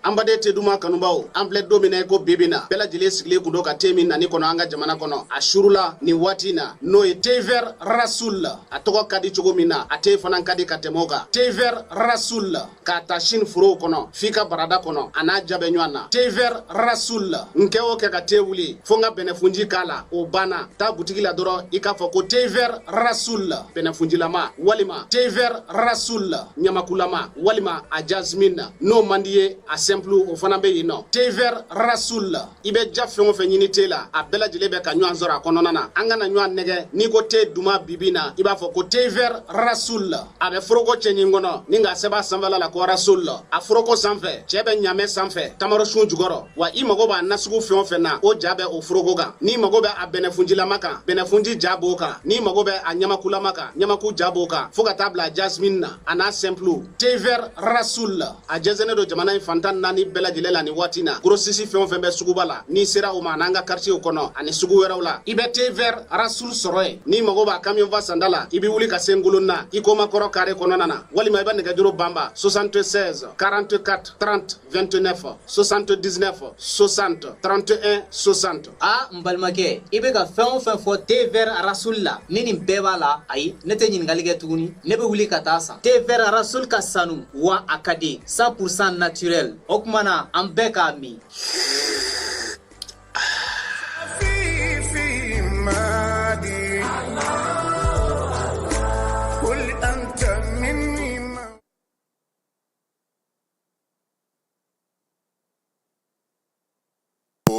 An baden te duman kanubaw, an filɛ don min na i ko bi bi na, bɛɛ lajɛlen sigilen kun don ka te min nani kɔnɔ an ka jamana kɔnɔ. A surula nin waati in na, n'o ye thé vert Rasoul. A tɔgɔ ka di cogo min na, a te fana ka di ka tɛmɛ o kan. Thé vert Rasoul, k'a ta Chine forow kɔnɔ f'i ka barada kɔnɔ, a n'a ja bɛ ɲɔgɔn na. Thé vert Rasoul, n kɛ o kɛ ka te wuli fo n ka bɛnɛfunji k'a la, o banna. Taa butigi la dɔrɔn i k'a fɔ ko thé vert Rasoul bɛnɛfunjilama, walima thé vert Rasoul ɲamakulama, walima a jasmine. N'o man di ye, a simple o fana bɛ yen nɔ. Thé vert Rasoul, i bɛ ja fɛn o fɛn ɲini te la, a bɛɛ lajɛlen bɛ ka ɲɔgɔn sɔrɔ a kɔnɔna na. An kana ɲɔgɔn nɛgɛ, n'i ko te duman bibi na, i b'a fɔ ko thé vert Rasoul. A bɛ foroko cɛɲi kɔnɔ ni k'a sɛbɛn a sanfɛla la ko Rasoul. A foroko sanfɛ, cɛ bɛ ɲamɛ sanfɛ tamarosun jukɔrɔ. Wa i mago b'a nasugu fɛn o fɛn na, o ja bɛ o foroko kan. N'i mago bɛ a bɛnɛfunjilama kan, bɛnɛfunji ja b'o kan. N'i mago bɛ a ɲamakulama kan, ɲamaku ja b'o kan, fo ka taa bila jasmine na, a n'a simple. Thé vert Rasoul, a jɛnsɛnnen don jamana in fan 14 bɛɛ lajɛlen la nin waati na. Grossiste fɛn o fɛn bɛ suguba la, n'i sera o ma, an'an ka quartier kɔnɔ ani sugu wɛrɛw la, i bɛ thé vert Rasoul sɔrɔ yen. N'i mago b'a camion fa sanda la, i bɛ wuli ka se Ngolonna i komakɔrɔ carré kɔnɔna na, walima i bɛ nɛgɛjuru banba 76 44 30 29, 79 60 31 60. A n balimakɛ, i bɛ ka fɛn o fɛn fɔ thé vert Rasoul la, ni nin bɛɛ b'a la, ayi, ne tɛ ɲininkali kɛ tuguni, ne bɛ wuli ka taa san. Thé vert Rasoul ka sanu wa a ka di, 100% naturel. O tuma na an bɛɛ k'a min.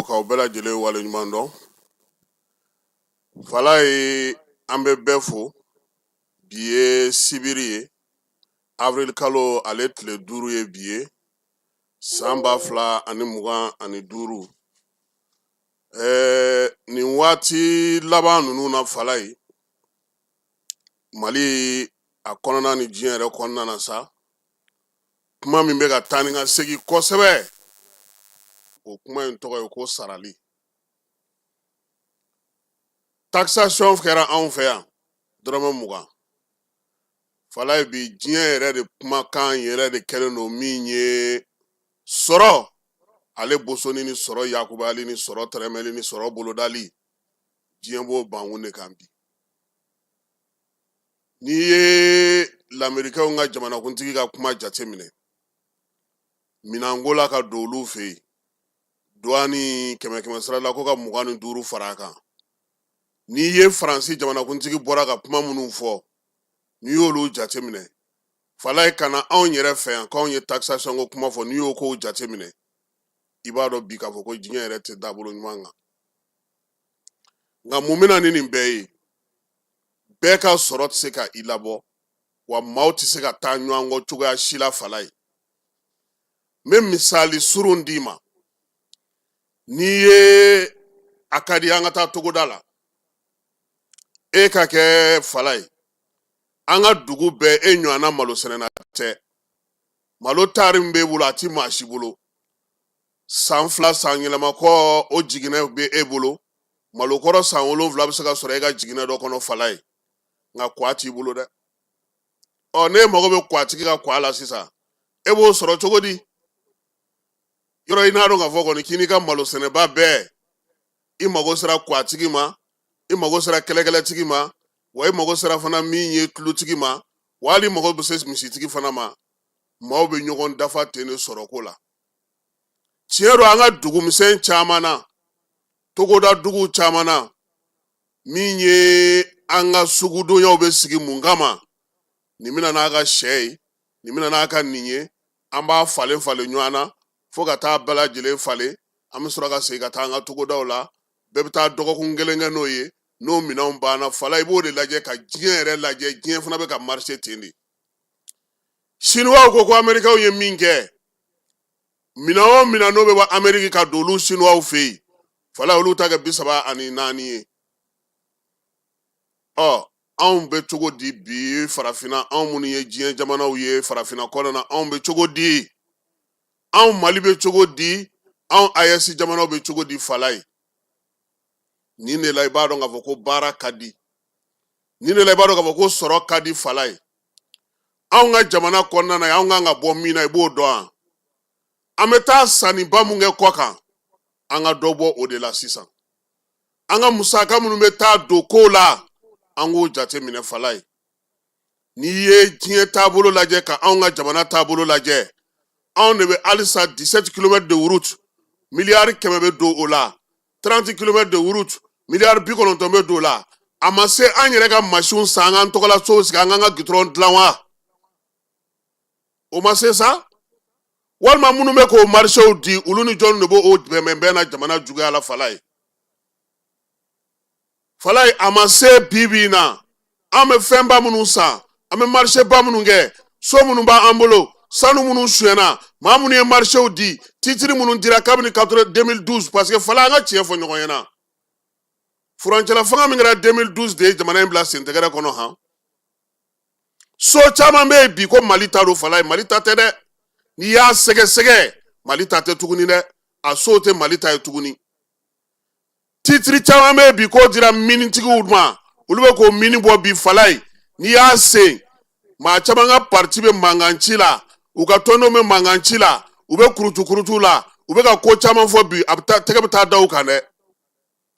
K'aw bɛɛ lajɛlen waleɲuman dɔn. Falaye, an bɛ bɛɛ fo. Bi ye sibiri ye, avril kalo ale tile 5 ye bi ye, san 2025. Nin waati laban ninnu na, Falaye, Mali a kɔnɔna ni diɲɛ yɛrɛ kɔnɔna na sa, kuma min bɛ ka taa ni ka segin kosɛbɛ, o kuma in tɔgɔ ye ko sarali. Taxation kɛra anw fɛ yan dɔrɔmɛ 20. Falaye, bi diɲɛ yɛrɛ de kumakan yɛrɛ de kɛlen don min ye sɔrɔ ale bosoni ni sɔrɔ yakubali ni sɔrɔ tɛrɛmɛli ni sɔrɔ bolodali, diɲɛ b'o bankun de kan bi. N'i ye lamerikɛnw ka jamanakuntigi ka kuma jateminɛ minɛnko la ka don olu fɛ yen, duwani kɛmɛ kɛmɛ sara la ko ka 25 fara a kan. N'i ye Faransi jamanakuntigi bɔra ka kuma minnu fɔ, n'i y'olu jateminɛ, Falaye, ka na anw yɛrɛ fɛ yan k'anw ye taxation ko kuma fɔ, n'i y'o kow jateminɛ, i b'a dɔn bi k'a fɔ ko diɲɛ yɛrɛ tɛ dabolo ɲuman kan. Nka mun bɛ na ni nin bɛɛ ye? Bɛɛ ka sɔrɔ tɛ se ka i labɔ, wa maaw tɛ se ka taa ɲɔgɔn kɔ cogoya si la. Falaye, n bɛ misali surun d'i ma. N'i ye a ka di an ka taa togoda la, e ka kɛ Falaye, an ka dugu bɛɛ e ɲɔgɔnna malo sɛnɛna tɛ. Malo taari min b'e bolo, a ti maa si bolo. San 2, san yɛlɛma kɔ, o jiginɛ bɛ e bolo. Malokɔrɔ san 7 bɛ se ka sɔrɔ e ka jiginɛ dɔ kɔnɔ, Falaye, nka kwa t'i bolo dɛ. Ɔ, n'e mago bɛ kwatigi ka kwa la sisan, e b'o sɔrɔ cogo di? Yɔrɔ i n'a dɔn k'a fɔ kɔni k'i n'i ka malo sɛnɛba bɛɛ, i mago sera kwatigi ma, i mago sera kɛlɛkɛlɛtigi ma, wa i mago sera fana min ye tulutigi ma, wa hali i mago bɛ se misitigi fana ma. Maaw bɛ ɲɔgɔn dafa ten de sɔrɔko la. Tiɲɛ don, an ka dugumisɛn caman na, togoda duguw caman na, min ye an ka sugudonyaw bɛ sigi mun kama? Nin bɛna n'a ka sɛ ye, nin bɛna n'a ka nin ye, an b'a falen falen ɲɔgɔn na fo ka taa bɛɛ lajɛlen falen. An bɛ sɔrɔ ka segin ka taa an ka togodaw la. Bɛɛ bɛ taa dɔgɔkun kelen kɛ n'o ye. N'o minɛnw banna, Fala, i b'o de lajɛ ka diɲɛ yɛrɛ lajɛ. Diɲɛ fana bɛ ka marcher ten de. Siniwaw ko ko Amerikɛnw ye min kɛ, minɛn o minɛn n'o bɛ bɔ Ameriki ka don olu Siniwaw fɛ yen, Fala, olu ta kɛ 34 ye. Ɔ, anw bɛ cogo di bi farafinna? Anw minnu ye diɲɛ jamanaw ye farafinna kɔnɔna na, anw bɛ cogo di? Anw Mali bɛ cogo di? Anw AES jamanaw bɛ cogo di? Fala ye, nin de la i b'a dɔn k'a fɔ ko baara ka di. Nin de la i b'a dɔn k'a fɔ ko sɔrɔ ka di. Fala ye, anw ka jamana kɔnɔna na, anw kan ka bɔ min na, i b'o dɔn wa? An bɛ taa sanniba mun kɛ kɔ kan, an ka dɔ bɔ o de la sisan. An ka musaka minnu bɛ taa don kow la, an k'o jate minɛ. Falaye, n'i ye diɲɛ taabolo lajɛ ka anw ka jamana taabolo lajɛ, anw de bɛ halisa 17 kilomètres de route, miliyari 100 bɛ don o la, 30 kilomètres de route, miliyari 90 bɛ don o la. A ma se an yɛrɛ ka masinw san, an k'an tɔgɔla sow sigi, an k'an ka gitɔrɔn dilan wa? O ma se sa? Walima minnu bɛ k'o marisew di, olu ni jɔn de b'o bɛnbɛnbɛn na jamana juguya la? Falaye, Falaye, a ma se bi bi in na, an bɛ fɛnba minnu san, an bɛ mariseba minnu kɛ, so minnu b'an bolo, sanu minnu sonyɛna, maa minnu ye marisew di, titiri minnu dira kabini 2012? Parce que Falaye, an ka tiɲɛ fɔ ɲɔgɔn ɲɛna, furancɛla fanga min kɛra 2012 de ye jamana in bila sentɛgɛrɛ kɔnɔ. Han, so caman bɛ yen bi ko Mali ta don. Falaye, Mali ta tɛ dɛ. N'i y'a sɛgɛsɛgɛ, Mali ta tɛ tuguni dɛ. A sow tɛ Mali ta ye tuguni. Titiri caman bɛ yen bi k'o dira minitigiw ma, olu bɛ k'o mini bɔ bi. Falaye, n'i y'a sen, maa caman ka parti bɛ mankan ci la, u ka tɔndenw bɛ mankan ci la, u bɛ kurutu kurutu la, u bɛ ka ko caman fɔ bi. A bɛ taa tɛgɛ bɛ taa da u kan dɛ.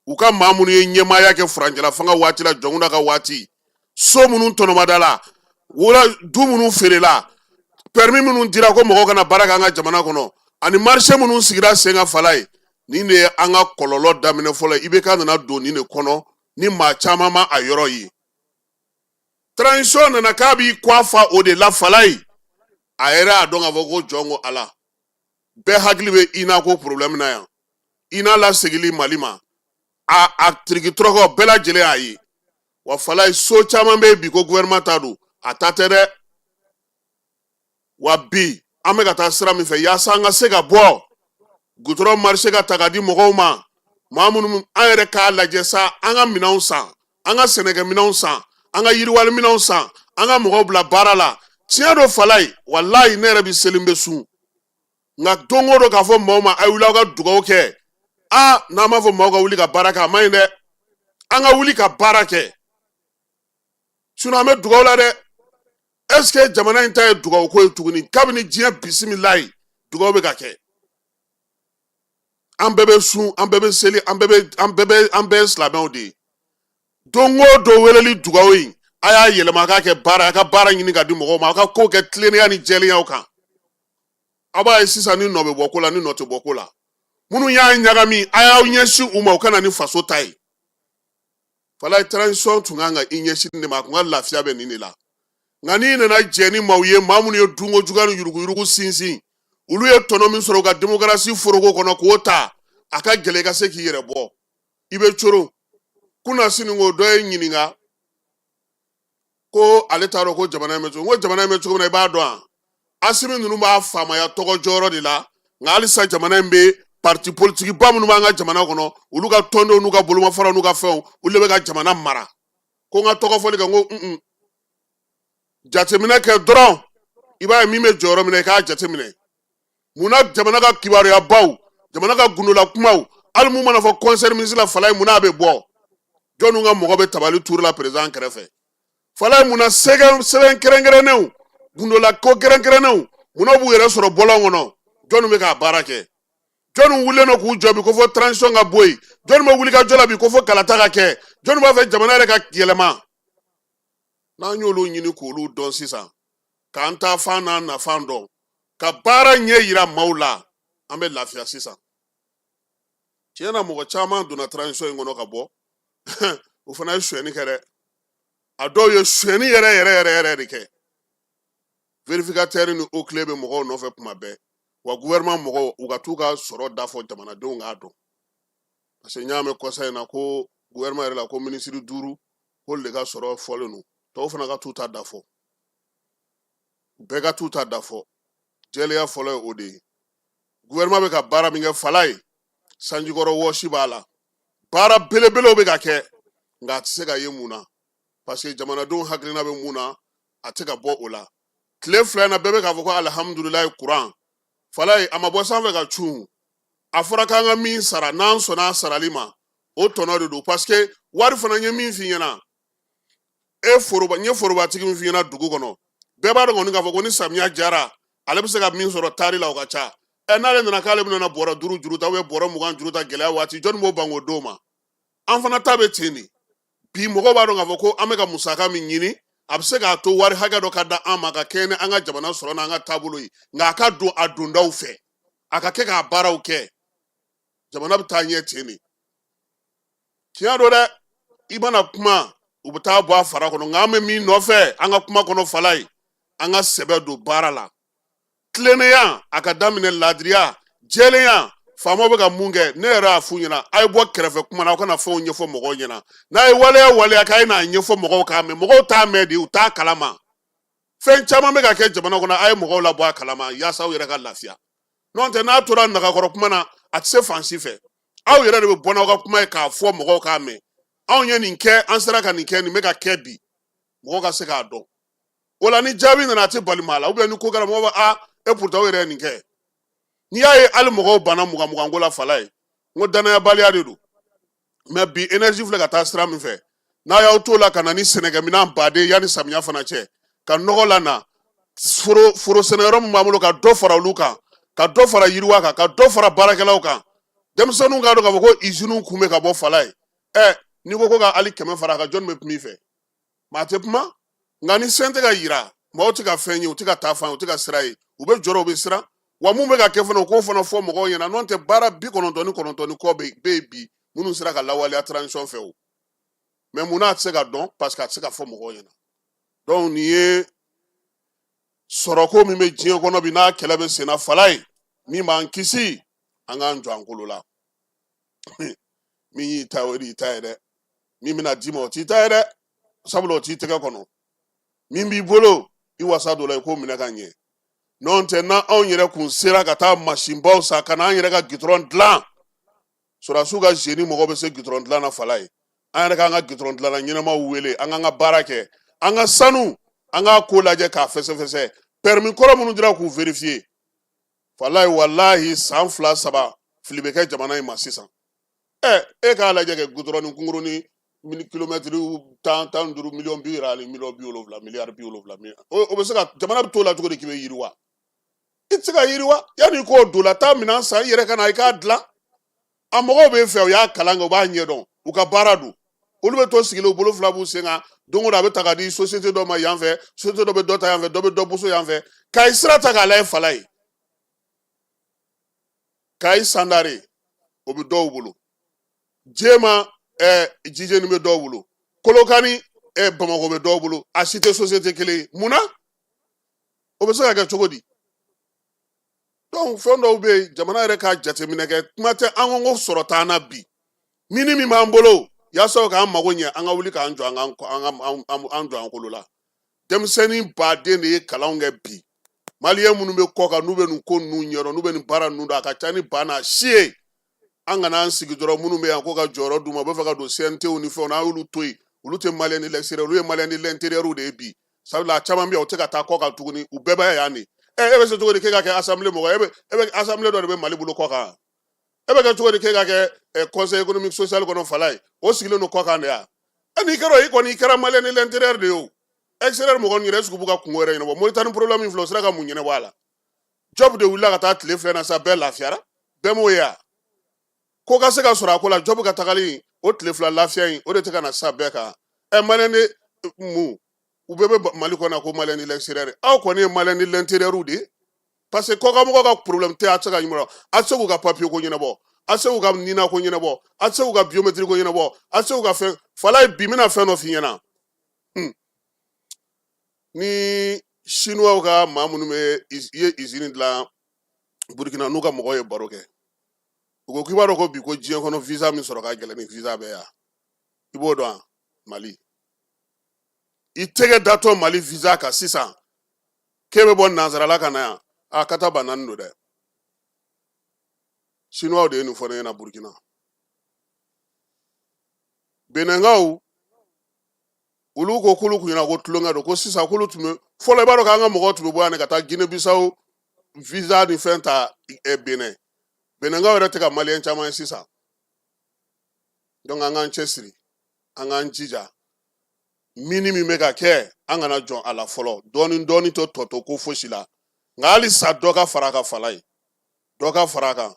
U ka maa minnu ye ɲɛmaaya kɛ furancɛla fanga waati la, Jɔnkunda ka waati, so minnu tɔnɔmada la, wala du minnu feerela, permis minnu dira ko mɔgɔw kana baara kɛ an ka jamana kɔnɔ, ani marché minnu sigira sen kan. Falaye, nin de ye an ka kɔlɔlɔ daminɛ fɔlɔ. IBK nana don nin de kɔnɔ ni maa caman ma a yɔrɔ ye. Transition nana k'a b'i kɔ fa o de la. Falaye, a yɛrɛ y'a dɔn k'a fɔ ko jɔn ko Ala, bɛɛ hakili bɛ INA ko problème na yan, INA lasegili Mali ma, a tiriki tɔrɔkɔ bɛɛ lajɛlen y'a ye. Wa Falaye, so caman bɛ yen bi ko gouvernement ta don, a ta tɛ dɛ. Wa bi an bɛ ka taa sira min fɛ, yaasa an ka se ka bɔ gudɔrɔn marché ka ta ka di mɔgɔw ma, maa minnu, an yɛrɛ k'a lajɛ sa, an ka minɛnw san, an ka sɛnɛkɛminɛnw san, an ka yiriwali minɛnw san, an ka mɔgɔw bila baara la. Tiɲɛ don Falaye, walayi, ne yɛrɛ bɛ seli, n bɛ sun, nka don o don k'a fɔ maaw ma a ye wuli aw ka dugawu kɛ, aa, n'an b'a fɔ maaw ka wuli ka baara kɛ, a man ɲi dɛ. An ka wuli ka baara kɛ, sinon an bɛ dugawu la dɛ. Est ce que jamana in ta ye dugawu ko ye tuguni? Kabini diɲɛ bisimilayi, dugawu bɛ ka kɛ, an bɛɛ bɛ sun, an bɛɛ bɛ seli, an bɛɛ ye silamɛw de ye. Don o don weleli dugawu in, a y'a yɛlɛma k'a kɛ baara, a ka baara ɲini ka di mɔgɔw ma, a ka ko kɛ tilennenya ni jɛlenyaw kan. Aw b'a ye sisan ni nɔ bɛ bɔ ko la, ni nɔ tɛ bɔ ko la. Minnu y'a ɲagami, a y'aw ɲɛsin u ma, u ka na ni faso ta ye. Falaye, transition tun kan ka i ɲɛsin nin de ma, a tun ka lafiya bɛ nin de la. Nka n'i nana jɛ ni maaw ye, maa minnu ye dunko juguya ni yuruguyurugu sinsin, olu ye tɔnɔ min sɔrɔ u ka démocratie foroko kɔnɔ k'o ta, a ka gɛlɛn i ka se k'i yɛrɛ bɔ, i bɛ coron. Kunna sini ko dɔ ye ɲininka ko ale t'a dɔn ko jamana in bɛ cogo, n ko jamana in bɛ cogo min na, i b'a dɔn wa? Asimi ninnu b'a faamaya tɔgɔ jɔyɔrɔ de la, nka halisa jamana in bɛ parti politique ba minnu b'an ka jamana kɔnɔ, olu ka tɔndenw n'u ka bolomafaraw n'u ka fɛnw, olu de bɛ ka jamana mara. Ko n ka tɔgɔ fɔli kɛ, n ko un, jateminɛ kɛ dɔrɔn, i b'a ye min bɛ jɔyɔrɔ min na, i k'a jateminɛ. Munna jamana ka kibaruyabaw, jamana ka gundola kumaw, hali mun mana fɔ conseil ministre la, Falaye, munna a bɛ bɔ? Jɔnniw ka mɔgɔ bɛ tabali turu la président kɛrɛfɛ? Falaye, munna sɛbɛn kɛrɛnkɛrɛnnenw, gundola ko kɛrɛnkɛrɛnnenw, munna b'u yɛrɛ sɔrɔ bɔlɔn kɔnɔ? Jɔnni bɛ k'a baara kɛ? Jɔnni wulilen don k'u jɔ bi ko fɔ transition ka bɔ yen? Jɔnni bɛ wuli ka jɔ la bi ko fɔ kalata ka kɛ? Jɔnni b'a fɛ jamana yɛrɛ ka yɛlɛma? N'an y'olu ɲini k'olu dɔn sisan, k'an ta fan n'an nafan dɔn, ka baara ɲɛ yira maaw la, an bɛ lafiya sisan. Tiɲɛ na, mɔgɔ caman donna transition in kɔnɔ ka bɔ, o fana ye sonyɛni kɛ dɛ. A dɔw ye sonyɛni yɛrɛ yɛrɛ yɛrɛ yɛrɛ de kɛ. Vérificateur ni OCLEI bɛ mɔgɔw nɔfɛ kuma bɛɛ. Wa gouvernement mɔgɔw, u ka t'u ka sɔrɔ da fɔ jamanadenw k'a dɔn, parce que n y'a mɛn kɔsa in na ko gouvernement yɛrɛ la, ko minisiri duuru k'olu de ka sɔrɔ fɔlen don. Tɔw fana ka t'u ta da fɔ, bɛɛ ka t'u ta da fɔ. Jɛlenya fɔlɔ ye o de ye. Gouvernement bɛ ka baara min kɛ, Falaye, sanjikɔrɔ wɔsi b'a la, baara belebelew bɛ ka kɛ, nka a tɛ se ka ye. Mun na? Parce que jamanadenw hakilina bɛ mun na, a tɛ ka bɔ o la. Tile 2 in na, bɛɛ bɛ k'a fɔ ko alihamudulilayi, kuran. Falaye, a ma bɔ sanfɛ ka cun. A fɔra k'an ka min sara, n'an sɔnna a sarali ma, o tɔnɔ de don. Parce que wari fana ye min f'i ɲɛna, e foroba, n ye forobatigi min f'i ɲɛna dugu kɔnɔ, bɛɛ b'a dɔn kɔni k'a fɔ ko ni samiya jara, ale bɛ se ka min sɔrɔ taari la, o ka ca. Ɛ, n'ale nana k'ale bɛna na bɔrɔ 5 juru ta, bɔrɔ 20 juru ta gɛlɛya waati, jɔnni b'o ban k'o d'o ma? An fana ta bɛ ten de. Bi mɔgɔw b'a dɔn k'a fɔ ko an bɛ ka musaka min ɲini, a bɛ se k'a to wari hakɛ dɔ ka da an ma ka kɛɲɛ ni an ka jamana sɔrɔ n'an ka taabolo ye. Nka a ka don a dondaw fɛ, a ka kɛ k'a baaraw kɛ, jamana bɛ taa ɲɛ ten de. Tiɲɛ don dɛ, i mana kuma, u bɛ taa bɔ a fara kɔnɔ. Nka an bɛ min nɔfɛ an ka kuma kɔnɔ, fala ye, an ka sɛbɛ don baara la. Tilennenya a ka daminɛ, laadiriya, jɛlenya. Faamaw bɛ ka mun kɛ? Ne yɛrɛ y'a f'u ɲɛna, a ye bɔ kɛrɛfɛ kuma na, aw kana fɛnw ɲɛfɔ mɔgɔw ɲɛna. N'a ye waleya waleya k'a ye n'a ɲɛfɔ mɔgɔw k'a mɛn, mɔgɔw t'a mɛn de, u t'a kalama. Fɛn caman bɛ ka kɛ jamana kɔnɔ, a ye mɔgɔw labɔ a kalama yaasa aw yɛrɛ ka lafiya. N'o tɛ, n'a tora nagakɔrɔ kuma na, a tɛ se fan si fɛ. Aw yɛrɛ de bɛ bɔ n'aw ka kuma ye k'a fɔ mɔgɔw k'a mɛn. Anw ye nin kɛ, an sera ka nin kɛ, nin bɛ ka kɛ bi, mɔgɔw ka se k'a dɔn. O la, ni jaabi nana, a tɛ bali maa la. Ou bien ni ko kɛra, mɔgɔw b'a a e pourtant aw yɛrɛ ye nin kɛ. N'i y'a ye hali mɔgɔw banna 20 20 ko la, fala ye, n ko danayabaliya de don. Mais bi, énergie filɛ ka taa sira min fɛ, n'a y'aw t'o la ka na ni sɛnɛkɛminɛn baden yanni samiya fana cɛ, ka nɔgɔ lana, foro sɛnɛyɔrɔ min b'an bolo, ka dɔ fara olu kan, ka dɔ fara yiriwa kan, ka dɔ fara baarakɛlaw kan, denmisɛnninw k'a dɔn k'a fɔ ko iziniw kun bɛ ka bɔ, fala ye. Ɛ, n'i ko ka hali 100 fara a kan, jɔnni bɛ kuma i fɛ? Maa tɛ kuma. Nka ni fɛn tɛ ka yira, maaw tɛ ka fɛn ye, u tɛ ka taa fan, u tɛ ka sira ye, u bɛ jɔrɔ, u bɛ siran. Wa mun bɛ ka kɛ fana, u k'o fana fɔ mɔgɔw ɲɛna. N'o tɛ, baara 99 ni kɔ bɛ yen bi minnu sera ka lawaleya transition fɛ o. Mais mun n'a tɛ se ka dɔn? Parce que a tɛ se ka fɔ mɔgɔw ɲɛna. Donc nin ye sɔrɔko min bɛ diɲɛ kɔnɔ bi, n'a kɛlɛ bɛ senna, fala ye, min b'an kisi, an k'an jɔ an kolo la. Min y'i ta, o de y'i ta ye dɛ. Min bɛna d'i ma, o t'i ta ye dɛ, sabula o t'i tɛgɛ kɔnɔ. Min b'i bolo, i wasa dɔ la, i k'o minɛ ka ɲɛ. N'o tɛ, n'an anw yɛrɛ kun sera ka taa masinbaw san ka na an yɛrɛ ka gitɔrɔn dilan, sɔrɔdasiw ka zeni mɔgɔ bɛ se gitɔrɔn dilan na, fala ye. An yɛrɛ k'an ka gitɔrɔn dilanna ɲɛnamaw wele, an k'an ka baara kɛ, an ka sanu, an k'a ko lajɛ k'a fɛsɛfɛsɛ, permis kɔrɔ minnu dira k'u vérifier, fala ye. Walahi, san 2 3, fili bɛ kɛ jamana in ma sisan. Ɛ, e k'a lajɛ kɛ, gudɔrɔn ni kunkurunin kilomɛtiri 10, 15, miliyɔn 60, miliyɔn 70, miliyari 70, o bɛ se ka jamana bɛ t'o la cogo di k'i bɛ yiriwa? I tɛ se ka yiriwa. Yanni i k'o don la, taa minɛn san i yɛrɛ ka na i k'a dilan. A mɔgɔw bɛ fɛ, u y'a kalan kɛ, u b'a ɲɛdɔn, u ka baara don. Olu bɛ to sigilen, u bolo fila b'u sen kan. Don o don, a bɛ ta ka di société dɔ ma yan fɛ, société dɔ bɛ dɔ ta yan fɛ, dɔ bɛ dɔ boso yan fɛ. Kayi sira ta k'a lajɛ, fala ye, Kayi Sandare, o bɛ dɔw bolo. Jema, Jijeni bɛ dɔw bolo. Kolokani, Bamakɔ bɛ dɔw bolo. A si tɛ société kelen ye. Mun na? O bɛ se ka kɛ cogo di? Donc fɛn dɔw bɛ yen, jamana yɛrɛ ka jateminɛ kɛ. Kuma tɛ, an ko sɔrɔ t'an na bi. Mini min b'an bolo yaasa k'an mago ɲɛ, an ka wuli k'an jɔ, an ka an jɔ an kolo la. Denmisɛnnin baden de ye kalanw kɛ bi. Maliyɛn minnu bɛ kɔ kan, n'u bɛ nin ko ninnu ɲɛdɔn, n'u bɛ nin baara ninnu dɔn, a ka ca ni ba n'a si ye. An kana an sigi dɔrɔn. Minnu bɛ yan ko ka jɔyɔrɔ d'u ma, u bɛ fɛ ka don CNT ni fɛnw na, an y'olu to yen. Olu tɛ Maliyɛn de l'extérieur, olu ye Maliyɛn de l'intérieur de ye bi. Sabula a caman bɛ yan, u tɛ ka taa kɔ kan tuguni, u bɛɛ bɛ yan de. Ɛ, e bɛ se cogo di k'e ka kɛ assemblée mɔgɔ ye? E bɛ assemblée dɔ de bɛ Mali bolo kɔ kan. E bɛ kɛ cogo di k'e ka kɛ conseil économique social kɔnɔ, fala ye? O sigilen don kɔ kan de yan. E n'i kɛra o, i kɔni i kɛra Maliyɛn de l'intérieur de ye. O extérieur mɔgɔ ninnu yɛrɛ, est ce que u b'u ka kungo yɛrɛ ɲɛnabɔ? Moritani problème min filɛ, o sera ka mun ɲɛnabɔ a la? Job de wulila ka taa tile 2 na sa, bɛɛ lafiyara, bɛɛ m'o ye wa? Ko ka se ka sɔrɔ a ko la. Job ka tagali o tile 2 lafiya in, o de tɛ ka na sa bɛɛ kan. Ɛ, Maliyɛn de mun, u bɛɛ bɛ Mali kɔnɔ ko Maliyɛn de l'extérieur. Aw kɔni ye Maliyɛn de l'intérieur de ye, parce que kɔkanmɔgɔw ka problème tɛ, a tɛ se ka ɲɛnabɔ. A tɛ se k'u ka papier ko ɲɛnabɔ, a tɛ se k'u ka NINA ko ɲɛnabɔ, a tɛ se k'u ka biométrie ko ɲɛnabɔ, a tɛ se k'u ka fɛn. Fala ye, bi n bɛna fɛn dɔ f'i ɲɛna. Ni Chinois ka maa minnu bɛ i ye usine dilan Burukina, n'u ka mɔgɔw ye baro kɛ, u ko k'i b'a dɔn ko bi ko diɲɛ kɔnɔ visa min sɔrɔ ka gɛlɛn ni visa bɛɛ yan, i b'o dɔn wa? Mali. I tɛgɛ datɔ Mali visa kan sisan k'e bɛ bɔ nansarala ka na yan, a ka taa ba naani don dɛ. Chinois de ye nin fɔ ne ɲɛna Burukina. Benɛnkaw, olu ko k'olu kun ɲɛna ko tulonkɛ don, ko sisan k'olu tun bɛ fɔlɔ, i b'a dɔn k'an ka mɔgɔw tun bɛ bɔ yan de ka taa Guinée Bissau visa ni fɛn ta Benin. Benɛnkaw yɛrɛ tɛ ka Maliyɛn caman ye sisan. Donc an k'an cɛsiri, an k'an jija. Mini min bɛ ka kɛ, an kana jɔn a la fɔlɔ. Dɔɔni dɔɔni tɛ tɔ to ko fosi la. Nka halisa dɔ ka fara a ka fala ye. Dɔ ka fara a kan,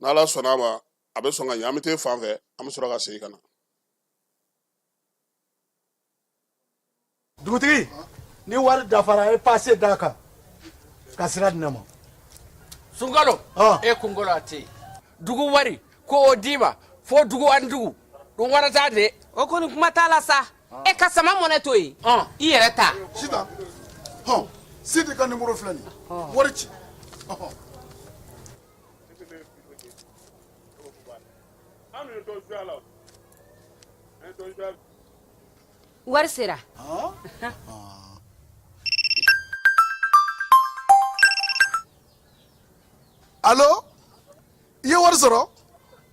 n'Ala sɔnna a ma, a bɛ sɔn ka ɲɛ. An bɛ taa fan fɛ, an bɛ sɔrɔ ka segin ka na. Dugutigi, ni wari dafara, e pase d'a kan ka sira di ne ma. Sunkalo, e kunkolo a tɛ yen. Dugu wari ko o d'i ma fo dugu ani dugu dun wara t'a de. O kɔni, kuma t'a la sa. E ka sama mɔnɛ to yen, i yɛrɛ ta. Sitan, hɔn, Sidi ka nimoro filɛ nin ye, wari ci. Ɔhɔn. Wari sera. Alo, i ye wari sɔrɔ,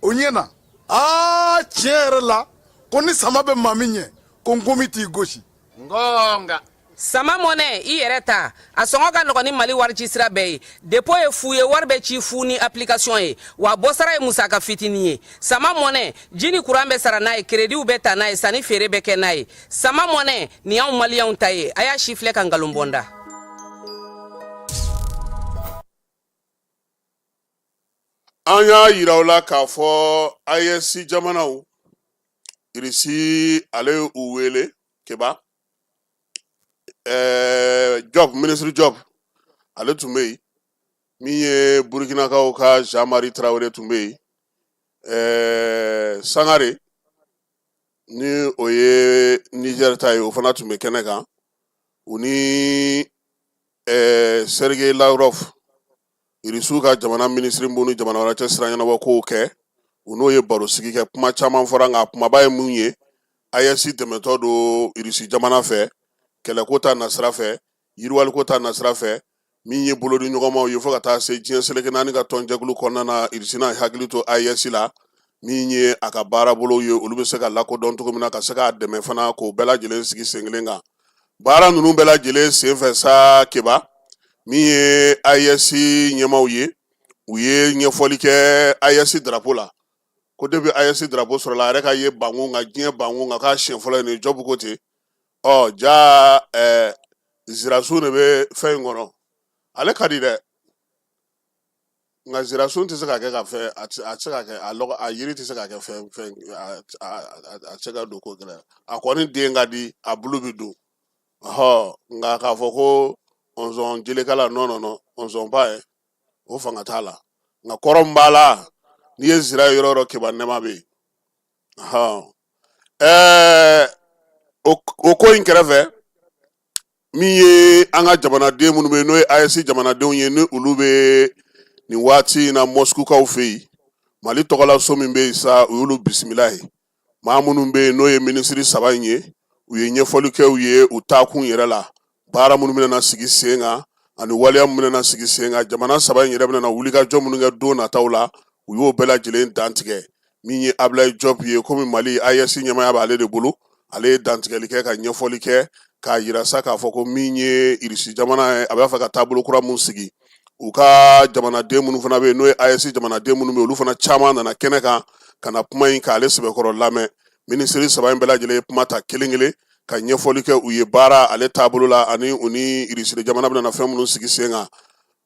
o ɲɛna. Aa, tiɲɛ yɛrɛ la ko ni sama bɛ maa min ɲɛ, ko nkomi t'i gosi. Ngonga. Sama mɔnɛ, i yɛrɛ ta, a sɔngɔ ka nɔgɔn ni Mali wari ci sira bɛɛ ye. Dépôt ye fu ye, wari bɛ ci fu ni application ye, wa bɔsara ye musaka fitinin ye. Sama mɔnɛ, ji ni kuran bɛ sara n'a ye, créditw bɛ ta n'a ye, sanni feere bɛ kɛ n'a ye. Sama mɔnɛ nin y'anw Maliyɛnw ta ye. A y'a si filɛ ka nkalon bɔ n da. An y'a yira aw la k'a fɔ AES jamanaw, Irisi ale ye u wele. Keba, Job, minisiri Job, ale tun bɛ yen. Min ye Burukinakaw ka Jean Marie Traoré tun bɛ yen. Sangare, ni o ye Niger ta ye, o fana tun bɛ kɛnɛ kan. U ni Sergei Lavrov, Irisiw ka jamana minisiri minnu jamana wɛrɛ cɛ sira ɲɛnabɔ kow kɛ, u n'o ye barosigi kɛ. Kuma caman fɔra, nka kumaba ye mun ye? AES dɛmɛtɔ don Irisi jamana fɛ, kɛlɛko ta nasira fɛ, yiriwaliko ta nasira fɛ, min ye bolodi ɲɔgɔnmaw ye, fo ka taa se diɲɛ seleke naani ka tɔnjɛkulu kɔnɔna na. Irisi n'a hakili to AES la, min ye a ka baarabolow ye, olu bɛ se ka lakodɔn cogo min na, ka se k'a dɛmɛ fana, k'o bɛɛ lajɛlen sigi sen kelen kan. Baara ninnu bɛɛ lajɛlen senfɛ sa, Keba, min ye AES ɲɛmaaw ye, u ye ɲɛfɔli kɛ AES drapeau la, ko depuis AES drapeau sɔrɔla, a yɛrɛ ka ye bankun kan, diɲɛ bankun kan, k'a siɲɛ fɔlɔ ye nin. Jɔbu ko ten. Ɔ ja, zirasun de bɛ fɛn in kɔnɔ, ale ka di dɛ, nka zirasun tɛ se ka kɛ ka fɛn, a tɛ se ka kɛ a lɔgɔ, a yiri tɛ se ka kɛ fɛn, a tɛ se ka don ko gɛlɛya. A kɔni den ka di, a bulu bɛ dun. Ɔhɔ, nka k'a fɔ ko ɔnzɔn jelekala, non, non, non, ɔnzɔn ba ye, o fanga t'a la. Nka kɔrɔ min b'a la, n'i ye zira ye yɔrɔ o yɔrɔ, Keba, nɛma bɛ yen. Ɔhɔn, o ko in kɛrɛfɛ, min ye an ka jamanaden minnu bɛ yen, n'o ye AES jamanadenw ye, ni olu bɛ nin waati in na Mɔsikukaw fɛ yen, Mali tɔgɔlaso min bɛ yen sa, u y'olu bisimila yen. Maa minnu bɛ yen, n'o ye minisiri saba in ye, u ye ɲɛfɔli kɛ u ye u taakun yɛrɛ la, baara minnu bɛna sigi sen kan ani waleya minnu bɛna sigi sen kan, jamana saba in yɛrɛ bɛna wulikajɔ minnu kɛ don nataw la, u y'o bɛɛ lajɛlen dantigɛ. Min ye Ablaye Diop ye, komi Mali AES ɲɛmaaya b'ale de bolo, ale ye dantigɛli kɛ ka ɲɛfɔli kɛ k'a yira sa k'a fɔ ko min ye Irisi jamana ye, a b'a fɛ ka taabolo kura mun sigi. U ka jamanaden minnu fana bɛ yen, n'o ye AES jamanaden minnu bɛ yen, olu fana caman nana kɛnɛ kan ka na kuma in k'ale sɛbɛkɔrɔ lamɛn. Minisiri saba in bɛɛ lajɛlen ye kuma ta kelen kelen ka ɲɛfɔli kɛ u ye baara ale taabolo la, ani u ni Irisi jamana bɛna fɛn minnu sigi sen kan.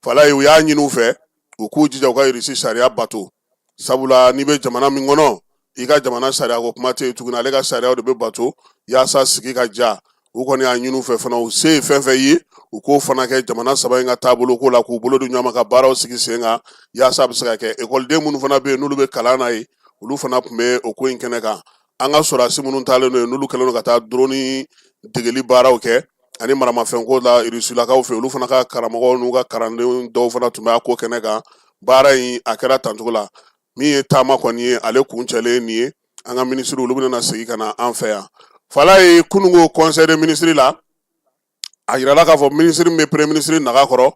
Falaye, u y'a ɲini u fɛ u k'u jija u ka Irisi sariya bato, sabula n'i bɛ jamana min kɔnɔ, i ka jamana sariya ko kuma tɛ yen tuguni, ale ka sariyaw de bɛ bato yaasa sigi ka ja. U kɔni y'a ɲini u fɛ fana, u se ye fɛn fɛn ye, u k'o fana kɛ jamana saba in ka taabolo ko la, k'u bolo di ɲɔgɔn ma ka baaraw sigi sen kan yaasa a bɛ se ka kɛ. Ekɔliden minnu fana bɛ yen, n'olu bɛ kalan na yen, olu fana tun bɛ o ko in kɛnɛ kan. An ka sɔrɔdasi minnu taalen don yen, n'olu kɛlen don ka taa drone degeli baaraw kɛ ani maramafɛnko la Irisilakaw fɛ, olu fana ka karamɔgɔw n'u ka kalanden dɔw fana tun bɛ a ko kɛnɛ kan. Baara in a kɛra tancogo la. Min ye taama kɔni ye, ale kuncɛlen nin ye. An ka minisiri, olu bɛna segin ka na an fɛ yan. Falaye, kununko conseil des ministres la, a yirala k'a fɔ minisiri min bɛ premier ministre naga kɔrɔ,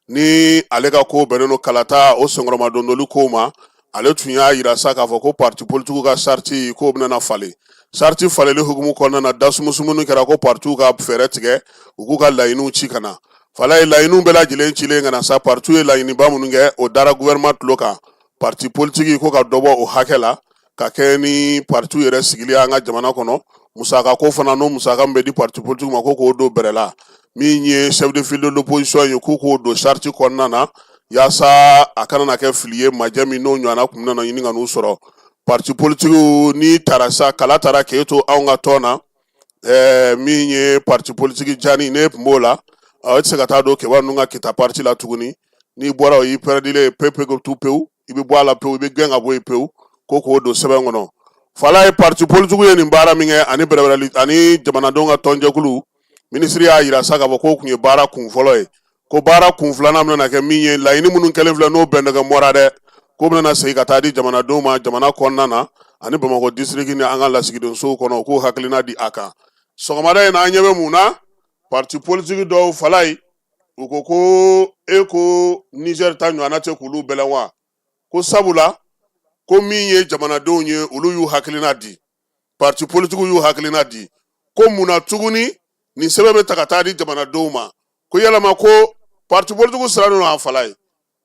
ni ale ka ko bɛnnen don kalata o senkɔrɔmadondoli kow ma, ale tun y'a yira sa k'a fɔ ko parti politigiw ka sariti k'o bɛna falen. Sariti falenli hukumu kɔnɔna na, dasumusumuni kɛra ko partiw ka fɛɛrɛ tigɛ, u k'u ka laɲiniw ci ka na. Falaye, laɲiniw bɛɛ lajɛlen cilen ka na sa, partiw ye laɲiniba minnu kɛ, o dara gouvernement tulo kan. Parti politiki ko ka dɔ bɔ o hakɛ la ka kɛ ni partiw yɛrɛ sigili an ka jamana kɔnɔ. Musaka ko fana, n'o musaka min bɛ di parti politique ma, ko k'o don bɛrɛ la. Min ye chef de file de l'opposition ye, k'u k'o don charte kɔnɔna na. yaasa a kana na kɛ fili ye majɛ min n'o ɲɔgɔnna kun nana ɲini ka n'u sɔrɔ. Parti politigiw ni taara sa, kala taara k'e to anw ka tɔn na, min ye parti politiki jani ne tun b'o la, e tɛ se ka taa don keba ninnu ka kita parti la tuguni. N'i bɔra, o y'i pɛrɛdilen ye pewu pewu tu pewu, i bɛ bɔ a la pewu, i bɛ gɛn ka bɔ yen pewu. Ko k'o don sɛbɛn kɔnɔ. Fala ye parti politigiw ye nin baara min kɛ ani bɛrɛbɛrɛli ani jamanadenw ka tɔnjɛkulu, minisiri y'a yira sa k'a fɔ k'o tun ye baara kun fɔlɔ ye, ko baara kun filanan bɛna kɛ min ye, laɲini minnu kɛlen filɛ n'o bɛn mɔra dɛ, k'o bɛna segin ka taa di jamanadenw ma jamana kɔnɔna na ani Bamakɔ disiriki ni an ka lasigidensow kɔnɔ, k'u hakilina di a kan. Sɔgɔmada in na, an ɲɛ bɛ mun na? Parti politiki dɔw fala ye, u ko ko e ko Niger ta ɲɔgɔnna tɛ k'olu bɛlɛn wa, ko sabula ko min ye jamanadenw ye, olu y'u hakilina di, parti politikiw y'u hakilina di, ko mun na tuguni nin sɛbɛn bɛ ta ka taa di jamanadenw ma? Ko yalama ko parti politikiw sirannen don a fala ye,